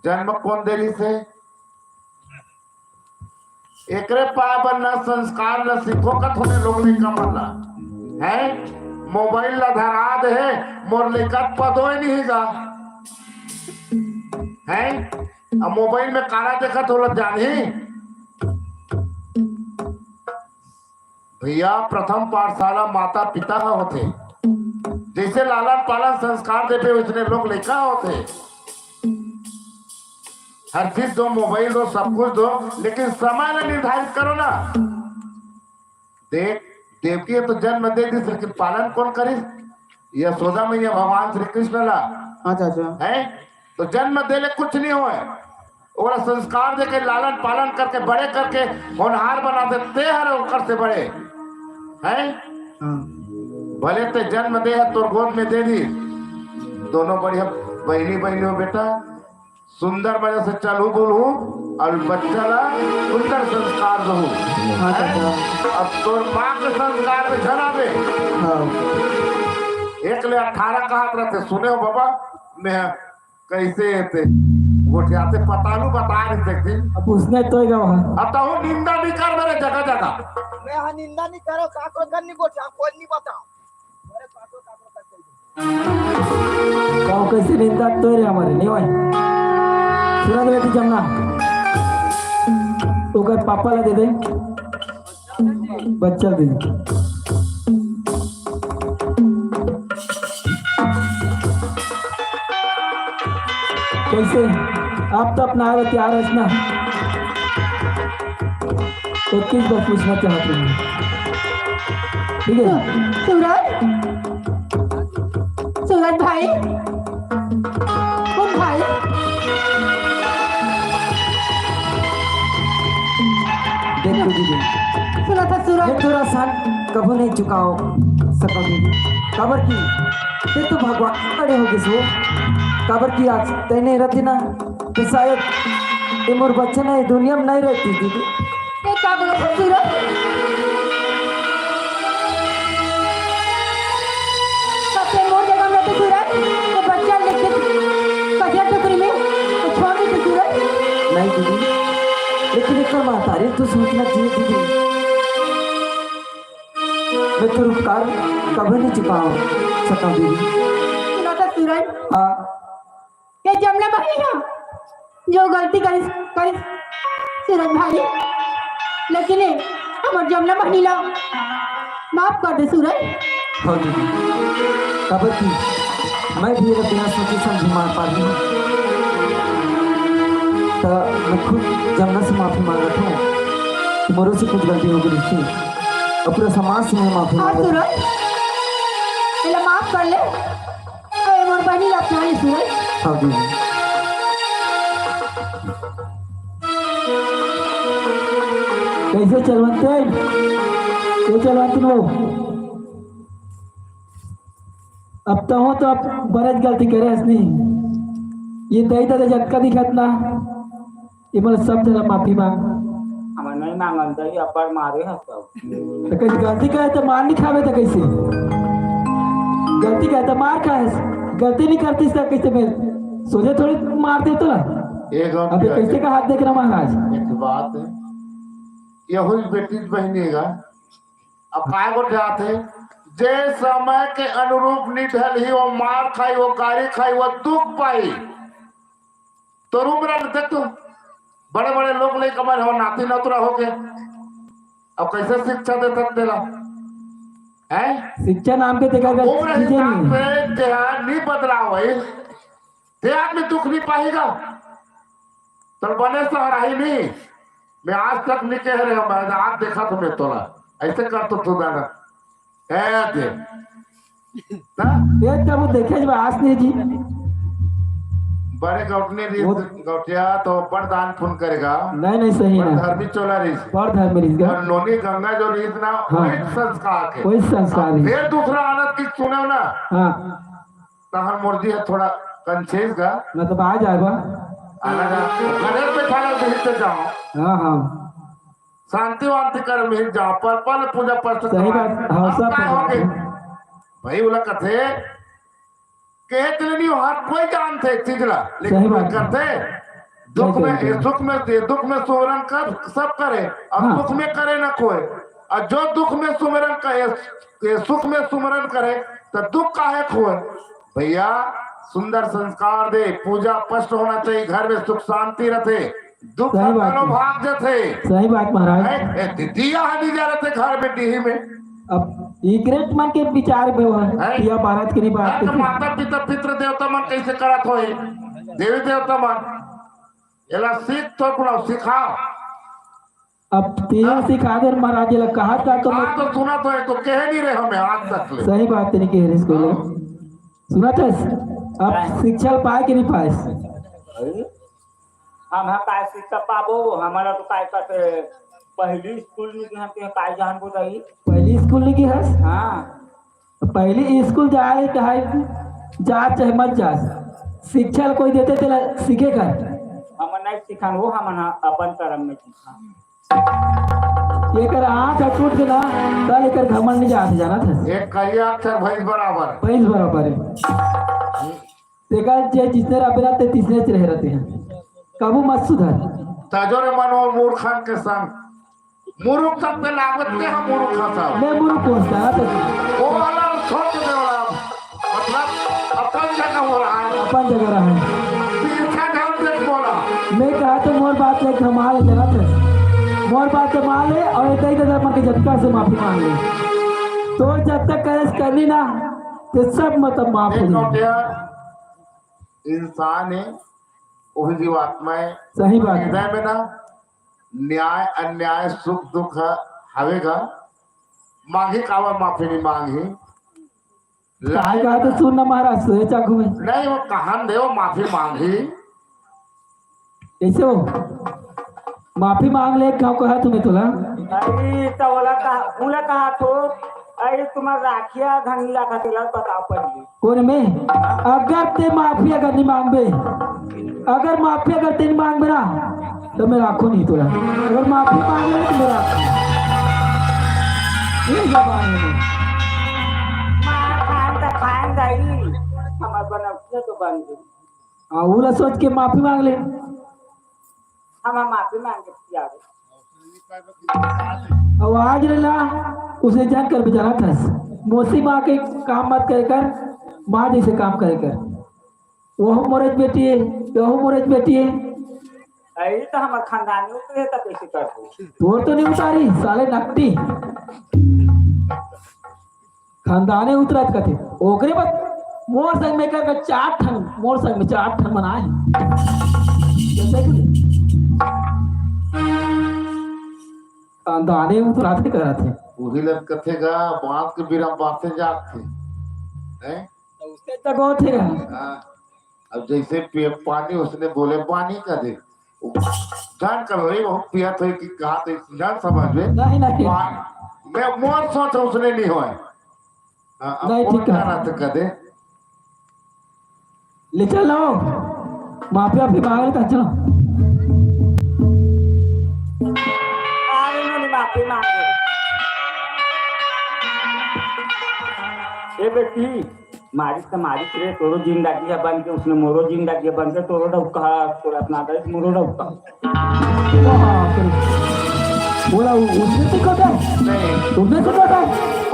जन्म कौन दे रही से? एकरे पाय बर न संस्कार, न सीखो का थोड़े लोग नहीं कमला। हैं? मोबाइल ला धरा दे है, मोर लेकर पदोय नहीं गा। हैं? अब मोबाइल में काला देखत होला जानही। भैया, प्रथम पाठशाला माता पिता ह होथे। जैसे लालन पालन संस्कार देबे, वैसने लोग लइका होथे। हर चीज दो, मोबाइल दो, सब कुछ दो, लेकिन समय ला निर्धारित करो ना। देख, देवकी ह तो जन्म दे दिस, लेकिन पालन कोन करिस? यशोदा मैया भगवान श्री कृष्ण ला। हाँ चाचा। है तो जन्म देले कुछ नहीं होय, ओला संस्कार देके, लालन पालन करके, बड़े करके होनहार बना दे, ते हर ओकर से बड़े है। हाँ। भले ते जन्म दे है, तोर गोद में दे दी, दोनों बढ़िया बहिनी बहिनी हो बेटा, सुंदर मजा से चलहू बुलहू और बच्चा ला सुंदर संस्कार दहू। हाँ, चाचा। अब तोर माँ के संस्कार में झन आवे। हाँ। एक ले अठारह कहत रहते, सुने हो बाबा, मैं कैसे थे गोठियाते पता नू बता नहीं सकती। अब उसने तो ही गवा। अब तो वो निंदा नहीं कर मेरे जगह जगह। मैं हाँ निंदा नहीं करो, काकरो घर नहीं गोठिया, कोई नहीं बताओ। कहूँ कैसे निंदा तो रे हमारे नहीं भाई। सुना दे बेटी जमना, ओकर पापा ला दे दे, बच्चा दे दे। कैसे आप तो अपना आवे तैयार है ना? तो किस बात पूछना चाहते हैं? ठीक है। सूरज, सूरज भाई, कौन भाई? देख दीदी, सुना था सूरज। ये तोर एहसान कभू नहीं चुकाओ सको दीदी। काबर की ते तो भगवान खड़े हो गए सो। काबर की आज तैने रति ना तो शायद ये मोर बच्चा ना ये दुनिया में नहीं रहती दीदी। ये का बोलो सूरज? सबसे मोर जगह में तो सूरज, तो बच्चा लेके कचरा टोकरी में तो छोड़ देते सूरज। नहीं दीदी, लेकिन एक महतारी तो सोचना चाहिए दीदी। मैं तो उपकार कभी नहीं चुका सकता दीदी। सुना था सूरज। हाँ। ये जमना बहिनी ह जो गलती करिस, करिस सूरज भाई, लेकिन ये हमर जमना बहिनी ला माफ कर दे सूरज। हाँ दीदी, काबर कि मैं भी एला बिना सोचे समझे मार पार नहीं। तो मैं खुद जमना से माफी मांगत हूँ कि मोरो से कुछ गलती हो गई थी और पूरा समाज से मैं माफी हाँ मांगत हूँ। सूरज, एला माफ कर ले। अरे मोर बहिनी ला अपना ले सूरज। हाँ दीदी। कैसे चलवंते? ये चलवंते हो? अब तो हो तो अब बरज गलती करे हस नहीं। ये दई ददा जतका दिखत ना, ये मोला सब जगह माफी मांग। हमन नहीं मांगन दई, अब्बड़ मारे हस तो। तो कैसे गलती करे तो मार नहीं खावे तो कैसे? गलती करे तो मार खाए, गलती नहीं करती तो कैसे मैं सोझे थोड़ी मार देता। एक और अबे क्या कैसे है? का हाथ देख रहा महाराज? एक बात है, यही बेटी बहिनी है, अब काय गोठियाथे, जे समय के अनुरूप नहीं ढलही, वो मार खाई, वो गारी खाई, वो दुख पाई। तोर उम्र ल देख तो, बड़े-बड़े लोग ले कमर हो, नाती नतुरा हो के। अब कैसे शिक्षा देथस तेला? हैं? शिक्षा नाम के तेकर का उम्र चीजे हिसाब नहीं। से तेहा नहीं बदलाव होई, ते आदमी दुख नहीं पाही गा। तोर बने सहराही नहीं। मैं आज तक नहीं कह रहे, मैं आज देखा तुम्हें तोला। ऐसे कर तो तू दादा। ए दे। ना? ये तब देखे जब आस नहीं जी। बड़े गौटने रीस, वो गौटिया तो बड़ दान पुण्य करेगा। नहीं, नहीं, सही बड़ ना। धर्मी चोला रीस। बड़ धर्मी रीस का। और नोनी गंगा जो रीस ना, हाँ। वही संस्कार के। वही संस्कार अब रीस। फिर दूसरा आनंद की सुनो ना। हाँ। तहन मोर जी है थोड़ा कंचेस का। मतलब आ जाए बा। आना जा। गणेश बैठा ला, बिहित जाओ। हाँ, हाँ। शांति वांति कर मिल जाओ, पर पल पूजा पाठ सही बात, हाँ, अब सब का हो गए? भाई, ओला कथे, कहत ले नहीं हो, हर कोई जानथे चीज ला, लेकिन सही कोई बात। करथे? दुख नहीं में, करथे। ये सुख में, ये दुख में सुमरन कर, सब करे, और हाँ। सुख में करे ना कोई। और जो दुख में सुमरन करे, ये सुख में सुमरन करे, तो दुख काहे खोए? भैया, सुंदर संस्कार दे, पूजा पाठ होना चाहिए, घर में सुख शांति रहथे, दुख सही बात है। भाग जथे। सही बात महाराज। ए, ए, दि-, दिया है नहीं जा रहथे घर में, डीही में। अब ई ग्रेट मन के विचार में हुआ, हैं? दिया बारत के नहीं बात घर के करते। माता पिता पितृ देवता मन कैसे करत होए? देवी देवता मन। एला सीख तो कुला सिखा। अब तीन सिखा दे महाराज, एला कहा था तो मैं हाँ, तो सुना तो है, तो कहे नहीं रहे हमें आज तक ले। सही बात नहीं कह रहे इसको लोग। सुना था? अब शिक्षा पाए कि नहीं पाए? हम हा काय शिक्षा पाबो? हमारा तो काय कहते, पहली स्कूल में हम के काय जानबो दाई। पहली स्कूल में की हस? हाँ। पहली स्कूल जाए चाहे जा चाहे मत जा, शिक्षा कोई देते तेला सीखे कर। हम नहीं सिखान, वो हम अपन कर्म में सिखान। एकर आँख ह टूट गे ना, त एकर घमंड नहीं जात, जानत हस? एक करिया अक्षर भैंस बराबर। भैंस बराबर है। तेकर जे जिसने रबे रहते, तिसने च रहे रहते हैं। कबू मत सुधर। तजो रे मन और मूर्खन के संग। मुरुख तक पे लागत के हम मुरुख हंसा। मैं मुरुख कौन सा? वो वाला छोड़ दे वाला। मतलब, अपन जगह हो रहा है। अपन जगह रहा है। पीछे ध्यान से बोला। मैं कहा तो मोर बात ले घमाल है, जानत है। मोर बात घमाल है और इतना ही तो मन के झटका से माफी मांग ले। तो जब तक कलेश करनी ना, तो सब मतलब माफ हो एक जाए। और यार, इंसान है, वही जीवात्मा है। सही बात है। हृदय में ना न्याय अन्याय सुख दुख हवेगा। मांगी काबर माफी नहीं मांगी? काय कहा तो सुन ना महाराज, सोए चाकू में। नहीं, वो कहान दे, वो माफी मांगी। कैसे हो? माफी मांग ले, क्या कहा तुम्हें तोला? अरे, तो बोला कहा, बोला कहा तो, अरे, तुम्हारा राखिया धंगला का तिलक बताओ पहले। कौन मैं? अगर ते माफी अगर नहीं मांगबे, अगर माफी अगर ते नहीं मांगबे ना, तो मैं राखो नहीं तोला। अगर माफी मांग ले तो मैं राखो। ये जबान है। मार खान तो खान जाई, हमार बनौतिया तो बन गई। हाँ, उला सोच के माफी मांग ले। हम, हम माफी मांग के किया। अब आज रे ना, उसे जान कर बेचारा था। मौसी माँ के काम मत करे कर, माँ जैसे काम करे कर। वो मोरेज बेटी है, वो मोरेज बेटी है। अरे तो हमार खानदानी उतरे तो कैसे करबो? तोर तो नहीं उतारी, साले नकटी। खानदाने उतरत कथे। ओकरे बाद मोर संग में कर चार ठन, मोर संग में चार ठन मनाए। जैसे कि खानदाने उतरत करत हे। उही लग कथे गा, बांस के बीड़ा बांसे जात थे। हैं? तो उसके जगह थे। हाँ। अब जैसे पिए पानी, उसने बोले पानी का दे। जान कर रही हो, पिया तो कि कहा तो जान समझ में। नहीं, नहीं। पा-, मैं मोर सोच उसने नहीं होए। हाँ, अब नहीं, कौन ठीक है। जाना तो कर दे। ले चलो। माफी, माफी मांग लेता, चलो। अरे, नहीं, माफी मांग ले। ए बेटी, मारिस त मारिस रे, तोरो जिंदगी ह बन के, उसने मोरो जिंदगी ह बन के, तोरो डौका, तोरा अपना दे, मोरो डौका। बाप रे। बोला, उ-, उसने सीखा था? नहीं। तुमने सीखा था?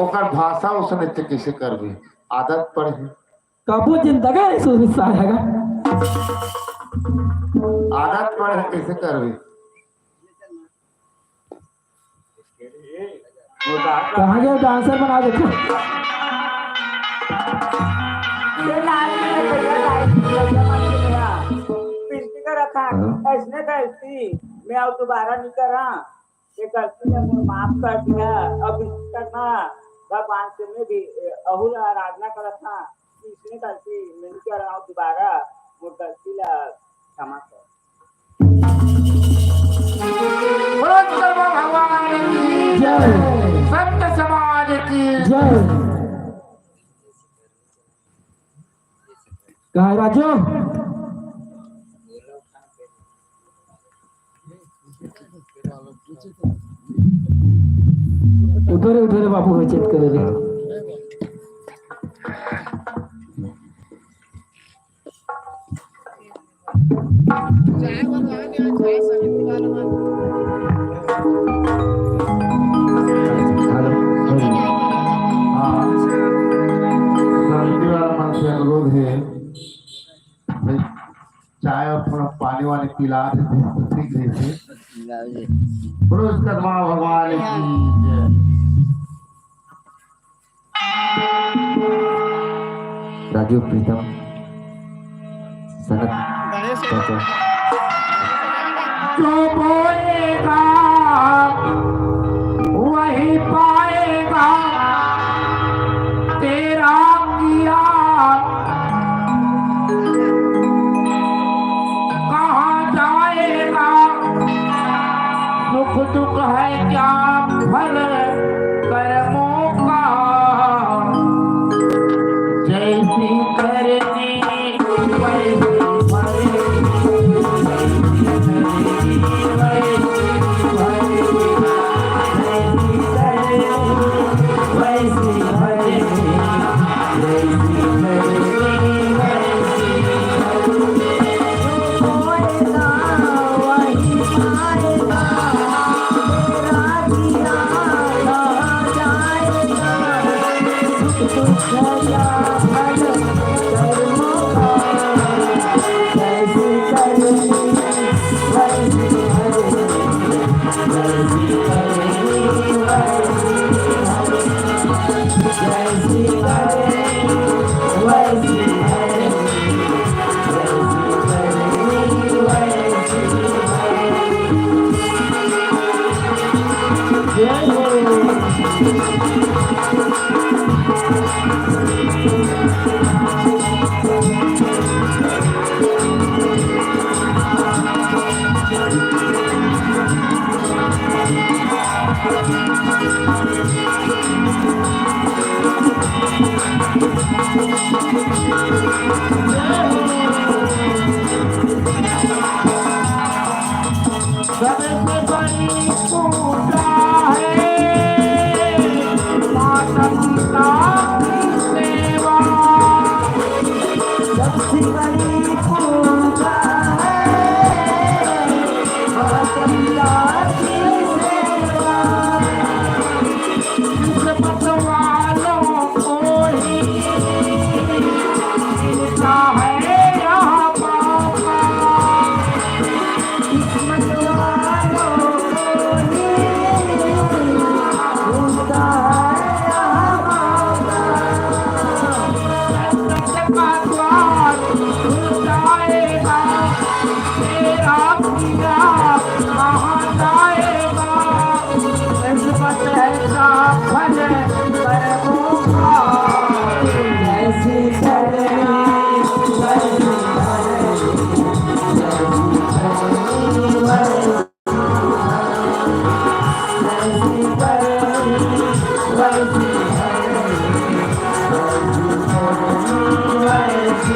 ओकर भाषा उसने ते कैसे करबे? आदत पड़े। कबो जिंदगी नहीं सुधरी साहेगा। आदत पड़े कैसे करबे? कहाँ गए डांसर बना देते? ये लाल में भैया, लाल में भैया, मत भैया। पिंकी का रखा, हाँ। ऐसने गलती, मैं अब दोबारा नहीं करा। ये गलती ने मोर माफ कर दिया। अब इस करना भगवान से मैं भी, ए, अहू ला आराधना करत ना, कि इसने गलती मैं नहीं करा, अब दोबारा मोर गलती ला क्षमा कर। बोलो शंकर भगवान की जय। संत समाज की जय। कहाँ है राजू? उठो रे, उठो रे बाबू, हो चेत करे रे। हेलो। हाँ। शांति वाला मन से अनुरोध है, भाई, चाय और थोड़ा पानी वानी पिला देते तो ठीक रहते। बोलो शंकर भगवान की जय। राजू प्रीतम, सनत चाचा। जो बोएगा वही पाएगा, तेरा किया कहाँ जाएगा? सुख दुख है क्या फल कर्मों का? जैसी करनी वैसी भरेगी, जैसी करनी वैसी भरेगी, जैसी करनी वैसी भरेगी, जैसी करनी वैसी भरेगी। जो बोएगा वही पाएगा, तेरा किया कहाँ जाएगा? सबसे बड़ी पूजा है माता पिता की सेवा। सबसे बड़ी पूजा है माता पिता की सेवा। किस्मत वालों को ही मिलता है यहाँ मौका। किस्मत वालों को ही मिलता है यहाँ मौका। जन्नत का द्वार खुल जाएगा, तेरा किया कहाँ जाएगा? किस्मत ऐसा फल कर्मों का। जैसी करनी वैसी भरेगी, जैसी करनी वैसी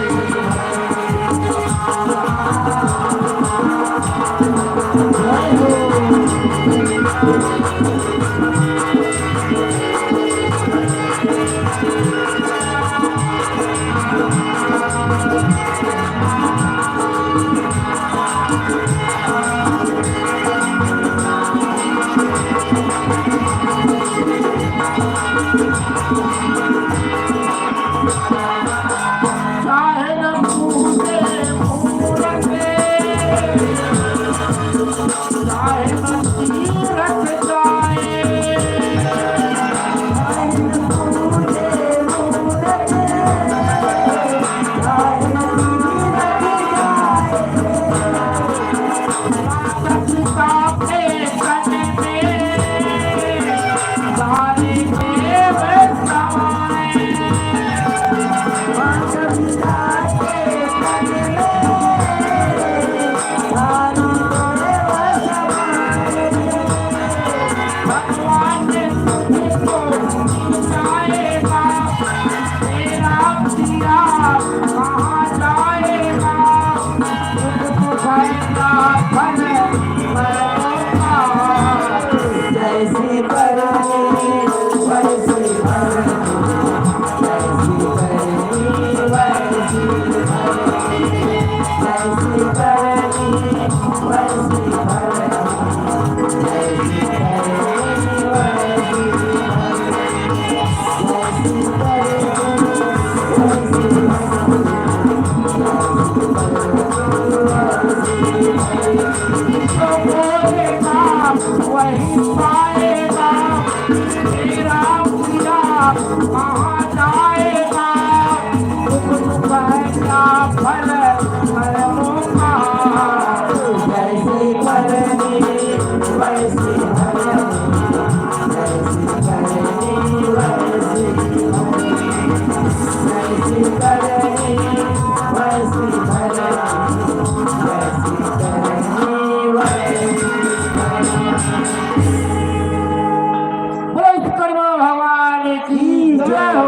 जय हो।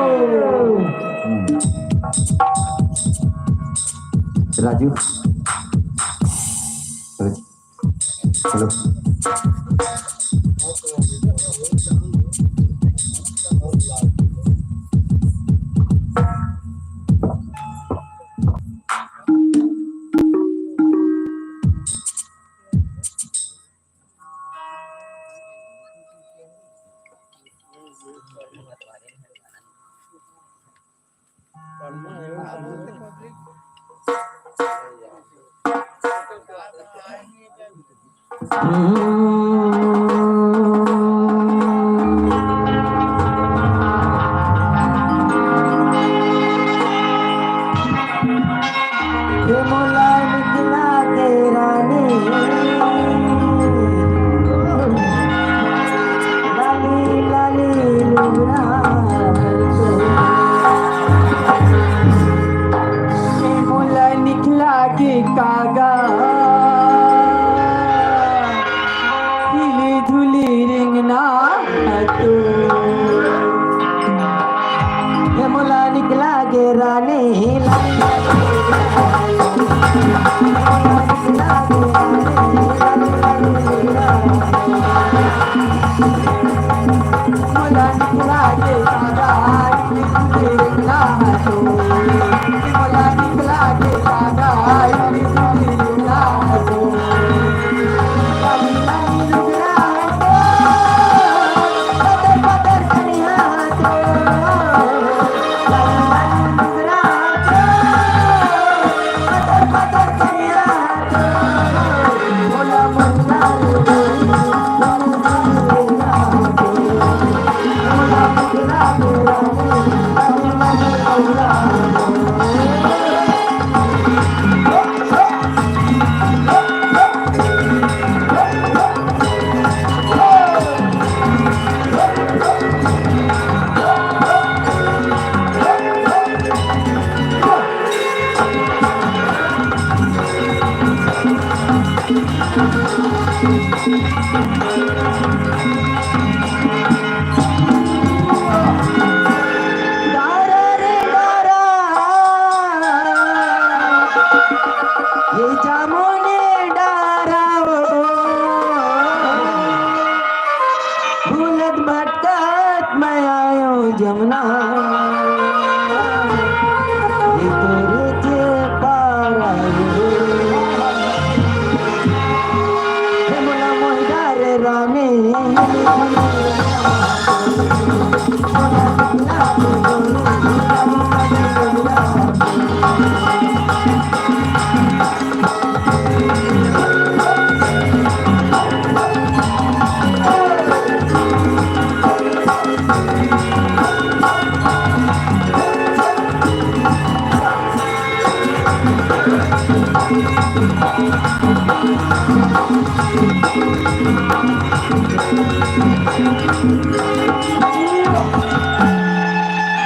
राजू, हेलो। ए मोला निकला के रानी, लाली लाली लुगरा। ए मोला निकला के कागा, धुली धुली रिंगना तू। ए मोला निकला के रानी, डारा रे डारा, ये जामुनी डारा ओ, भूलत भटकत मैं आयो जमुना, ये तोरे के पार आयो। हे मोला मोहि डारे रानी।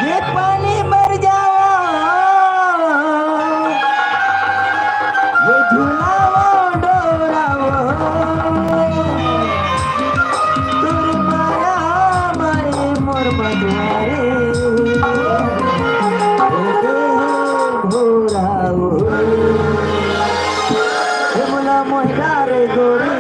ये पानी मर जावा, ये झुलावा डोरावा, तोर माया मारे मोर मधुआरे, ओ देह भोरावा। हे मोला मोहि डारे गोरी।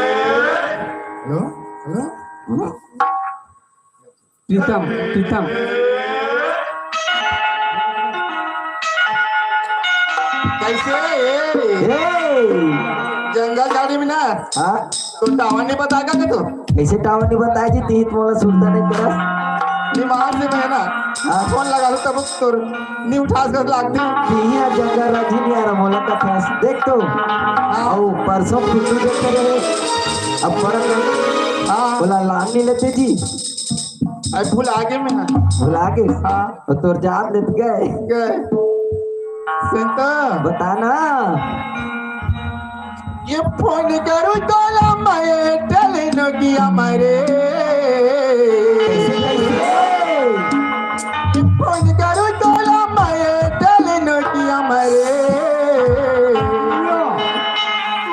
Hello, hello, hello. Pritam, Pritam. कैसे? ए! जंगल झाड़ी में ना? हाँ? तो टावर नहीं बताएगा कि तू? कैसे टावर नहीं बताए जी? तीत मोला सुनता नहीं पड़ा। दिमाग से मैं ना, हाँ। फोन लगा लूं तब तोर नहीं उठा कर लागती। नहीं आ जगह राजी नहीं आ रहा मोला का फंस। देख तो। हाँ। आओ, परसों पिंटू देख के गए। अब बड़ा कर। हाँ। बोला, "लान नहीं लेते जी।" अरे भुला गे मैं ना। भुला गे? हाँ। तो तोर जान लेत गए। गए। सुन तो। बता ना। ये फोन करूँ तोला मैं, टेले नोकिया मारे। ये फोन करूँ तोला मैं, टेले नोकिया मारे।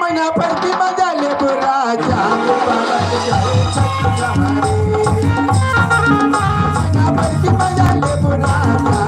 मना पर की मजा ले बुरा जा। मना पर की मजा ले बुरा जा।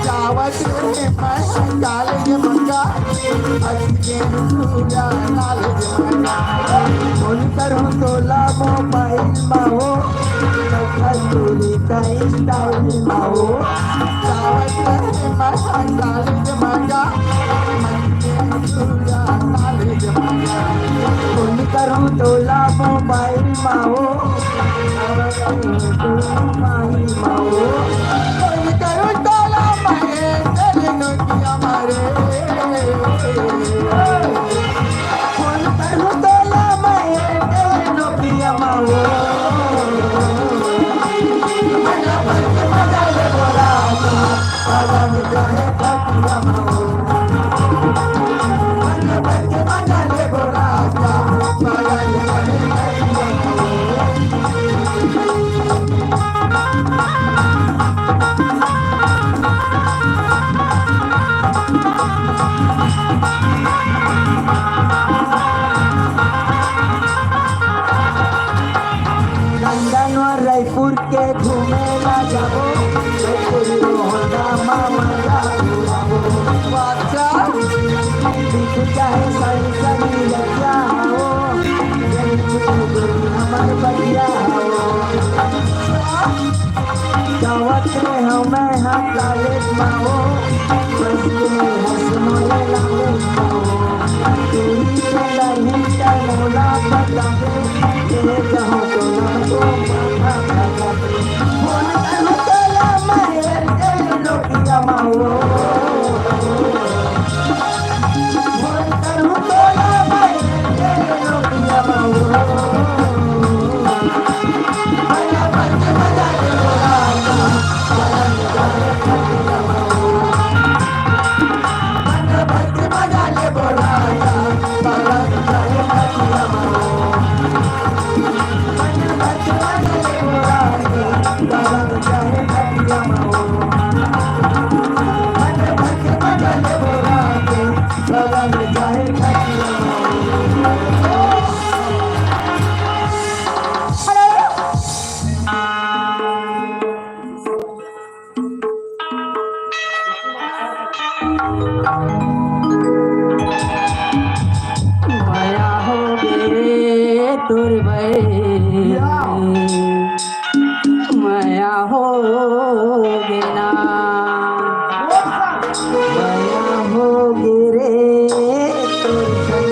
जावत रे मैं काले ये मंगा, आज के पूरा नाले ये मंगा। फोन करूँ तोला मोबाइल मा हो, कस्तूरी का स्टाइल मा हो। जावत रे मैं काले ये मंगा, आज के पूरा नाले ये मंगा। फोन करूँ तोला मोबाइल मा हो, लंदन और रायपुर के घूमे ला जाबो, रायपुर रोहड़ा मामा ला घुमाबो। अच्छा। बिल्कुल चाहे सही सही लगिया हो, हमर बगिया हो। जावत रे हमें हाँ कालेज मा हो, बस के हंस मोरे लालेज मा हो। तेरी से लड़ी का मोला बतावे, ये कहो तो ना तो माथा खा जावे। फोन करूँ तोला मैं, ए नोकिया मा हो। मया हो गे रे तोर बर, मया हो गे ना, मया हो गे रे तोर बर।